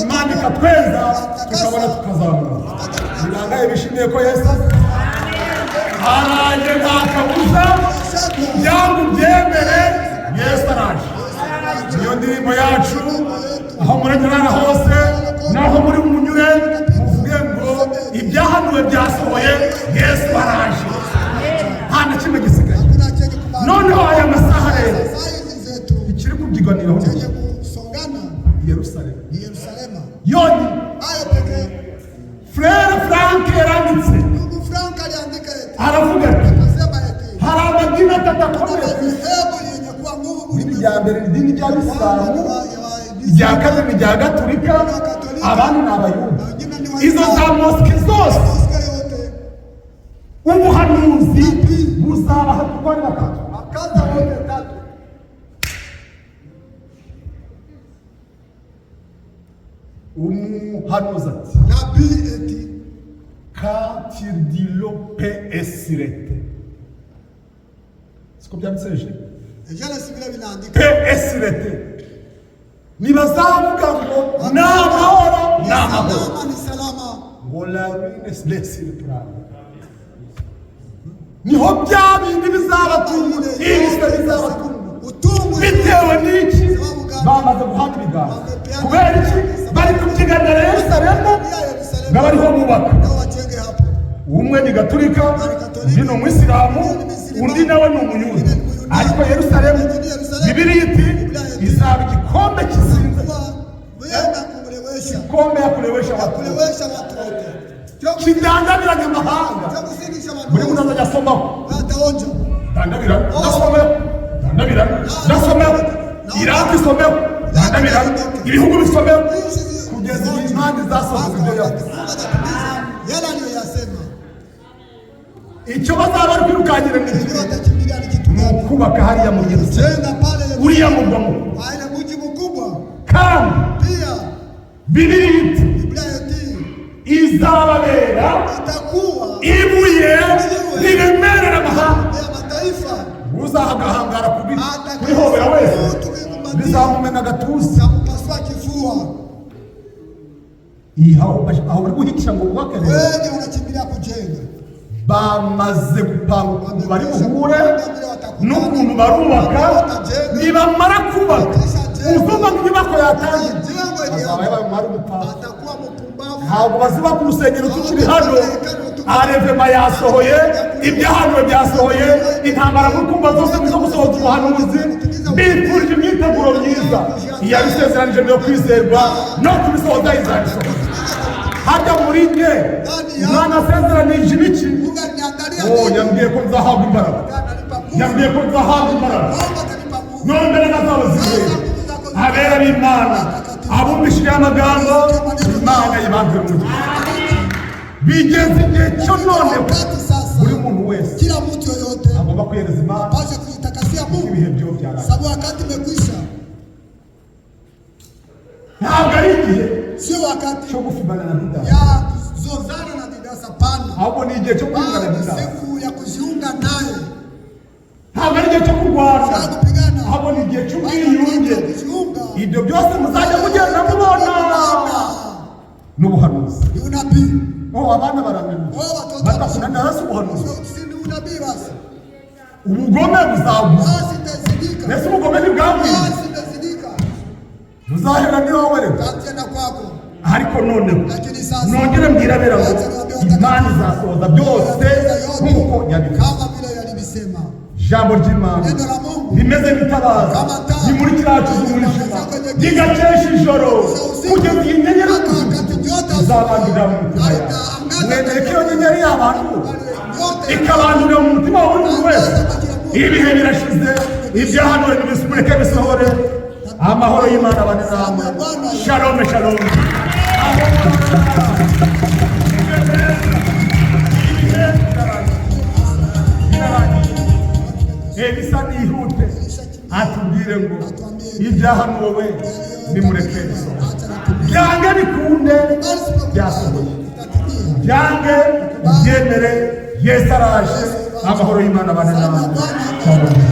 Imana ikatweza, tukabona tukazamura. Birangaye bishimiye ko Yesu aza? Araje, nta kabuza. Byanga ubyemere, Yesu araje. Niyo ndirimbo yacu. Aho muranyurana hose, naho muri munyure, muvuge ngo ibyahanuwe byasohoye, Yesu araje, nta na kimwe gisigaye. Hakuna chenye kubaki. Noneho aya masaha rero, Saa hizi zetu ikiri kubyiganiraho ni chenye iki? kusongana Yerusalemu ni Yerusalema. yonyine. Hayo pekee. Frère Frank yaranditse. Ndugu Frank aliandika eti, Aravuga ati akasema eti hari amadini atatu akomeye ku isi. madhehebu yenye kuwa nguvu Idini rya mbere ni idini ry'Abisilamu, ulimwengu. irya kabiri ni irya Gatulika, abandi ni Abayuda. Wengine ni Izo za mosquée zose, Mosque yote, ubuhanuzi buzabaha kuko ari batatu. Wakaza wote tatu. Umuhanuzi ati: Nabii eti "Quand paix et sûreté." Siko byanditse je? Jana si vile vinaandika. Paix et sûreté, ntibazavuga ngo ni amahoro, ni amahoro, Salama ni salama. Ngo la ruine les surprendre. Niho bya bindi bizabatunga, ibise bizabatunga. Utungu Bitewe n'iki? Bamaze guhana ibiganza. Kubera iki? Bari kubyiganira Yerusalemu ya Yerusalemu. ngo abariho bubaka. Nao wajenge hapo. Umwe ni Gaturika, undi ni Umwisilamu, undi nawe ni Umuyuda. Ariko Yerusalemu, Bibiliya iti izaba igikombe kizinze, Kuwa wenda kumlewesha. igikombe yakurewesha Ya watu, kulewesha watu wote. kidandabiranya amahanga. Cha kusindisha watu Buri muntu wote. azajya asomaho. Wataonja. Dandabira, asomeho. Ndabirana ndasomeho, Iraki isomeho, ndabirana ibihugu bisomeho, kugeza igihe Imana izasohoza ibyo yavuze. Mungu atatimiza yale aliyoyasema. Icyo bazaba bari kwirukankira ni Ndio iki? watakimbilia ni kitu Ni gani? ukubaka hariya mu Yerusalemu, Jenga pale uriya murwa mukuru. Kwa ile mji mkubwa. Kandi Pia Bibiliya iti Biblia yetu izababera itakuwa ibuye riremerera amahanga. ya mataifa. Uzahagahangara kurihobera wese Atakayemkumbatia bizamumena agatuza. tampasua kifua. Iyi aho aho bari guhitisha ngo bubake rero, Wenye wanakimbilia kujenga bamaze gupanga ukuntu bari buhure n'ukuntu barubaka. Nibamara kubaka, uzumva ngo inyubako yatangiye, jengo azaba yabaye umwari w'umupfapfa. atakuwa mpumbavu. Ntabwo bazubaka urusengero tukiri hano. Arevema yasohoye, ibyahanuwe byasohoye, intambara muri kumva zose nizo gusohoza ubuhanuzi. Mbifurije imyiteguro myiza. Iyabisezeranije niyo kwizerwa, no kubisohoza izabisohoza. Hajya muri nge Imana asezeranije ibiki? Mungu aliniandalia Oh, nini? yambwiye ko nzahabwa imbaraga. Atanipa nguvu. Yambwiye ko nzahabwa imbaraga. Mungu atanipa nguvu. None imbaraga zabo ziri abera b'Imana, abumvishije amagambo Imana yibanze mu gihe bigeze igihe cyo noneho Wakati sasa buri muntu wese kila mtu yoyote agomba kwihereza Imana, apashe kujitakasia kuko Mungu, ibihe byo byaraye. sababu wakati imekwisha, Ntabwo ari igihe sio wakati cyo gufibana na Didasi, ya kuzozana na Didasi. Hapana, ahubwo ni igihe cyo kwingana bali na ni Didasi. siku ya kujiunga naye, Ntabwo ari igihe cyo kurwana, sio kupigana, ahubwo ni igihe bali ni cy'ubwiyunge. wakati wa kujiunga. Ibyo byose muzajya mugenda mubona n'ubuhanuzi. Ni unabii. Oh, abana barananiwe. Wao watoto Batakunanira si ubuhanuzi. Sio, si ni unabii basi. Ubugome buzagwa. Basi itazidika. Mbese ubugome ntibwagwira? Basi itazidika. Buzahera ni wowe rero. Tatienda kwako. Ariko noneho Lakini sasa nongere mbwira abera ngo Imana izasohoza byose nk'uko yabivuze. kama vile yalivisema. Ijambo ry'Imana Neno la Mungu rimeze nk'itabaza rimurikira ahacuze umwijima, rigakesha ijoro kugeza iyi nyenyeri mpaka wakati nyota izabandurira mu mutima yawe. Mwemere ko iyo nyenyeri y'abantu nyota ikabandurira mu mutima wa buri muntu wese. Ibihe birashize, ibyahanuwe nibisumureke bisohore. Amahoro y'Imana abane namwe. Shalome, shalome. Elisa nihute atubwire ngo ibyahanuwe nimureke bisohore. Byange bikunde byasohoye, byange byemere, Yesu araje. Amahoro y'Imana abane namwe. Shalom.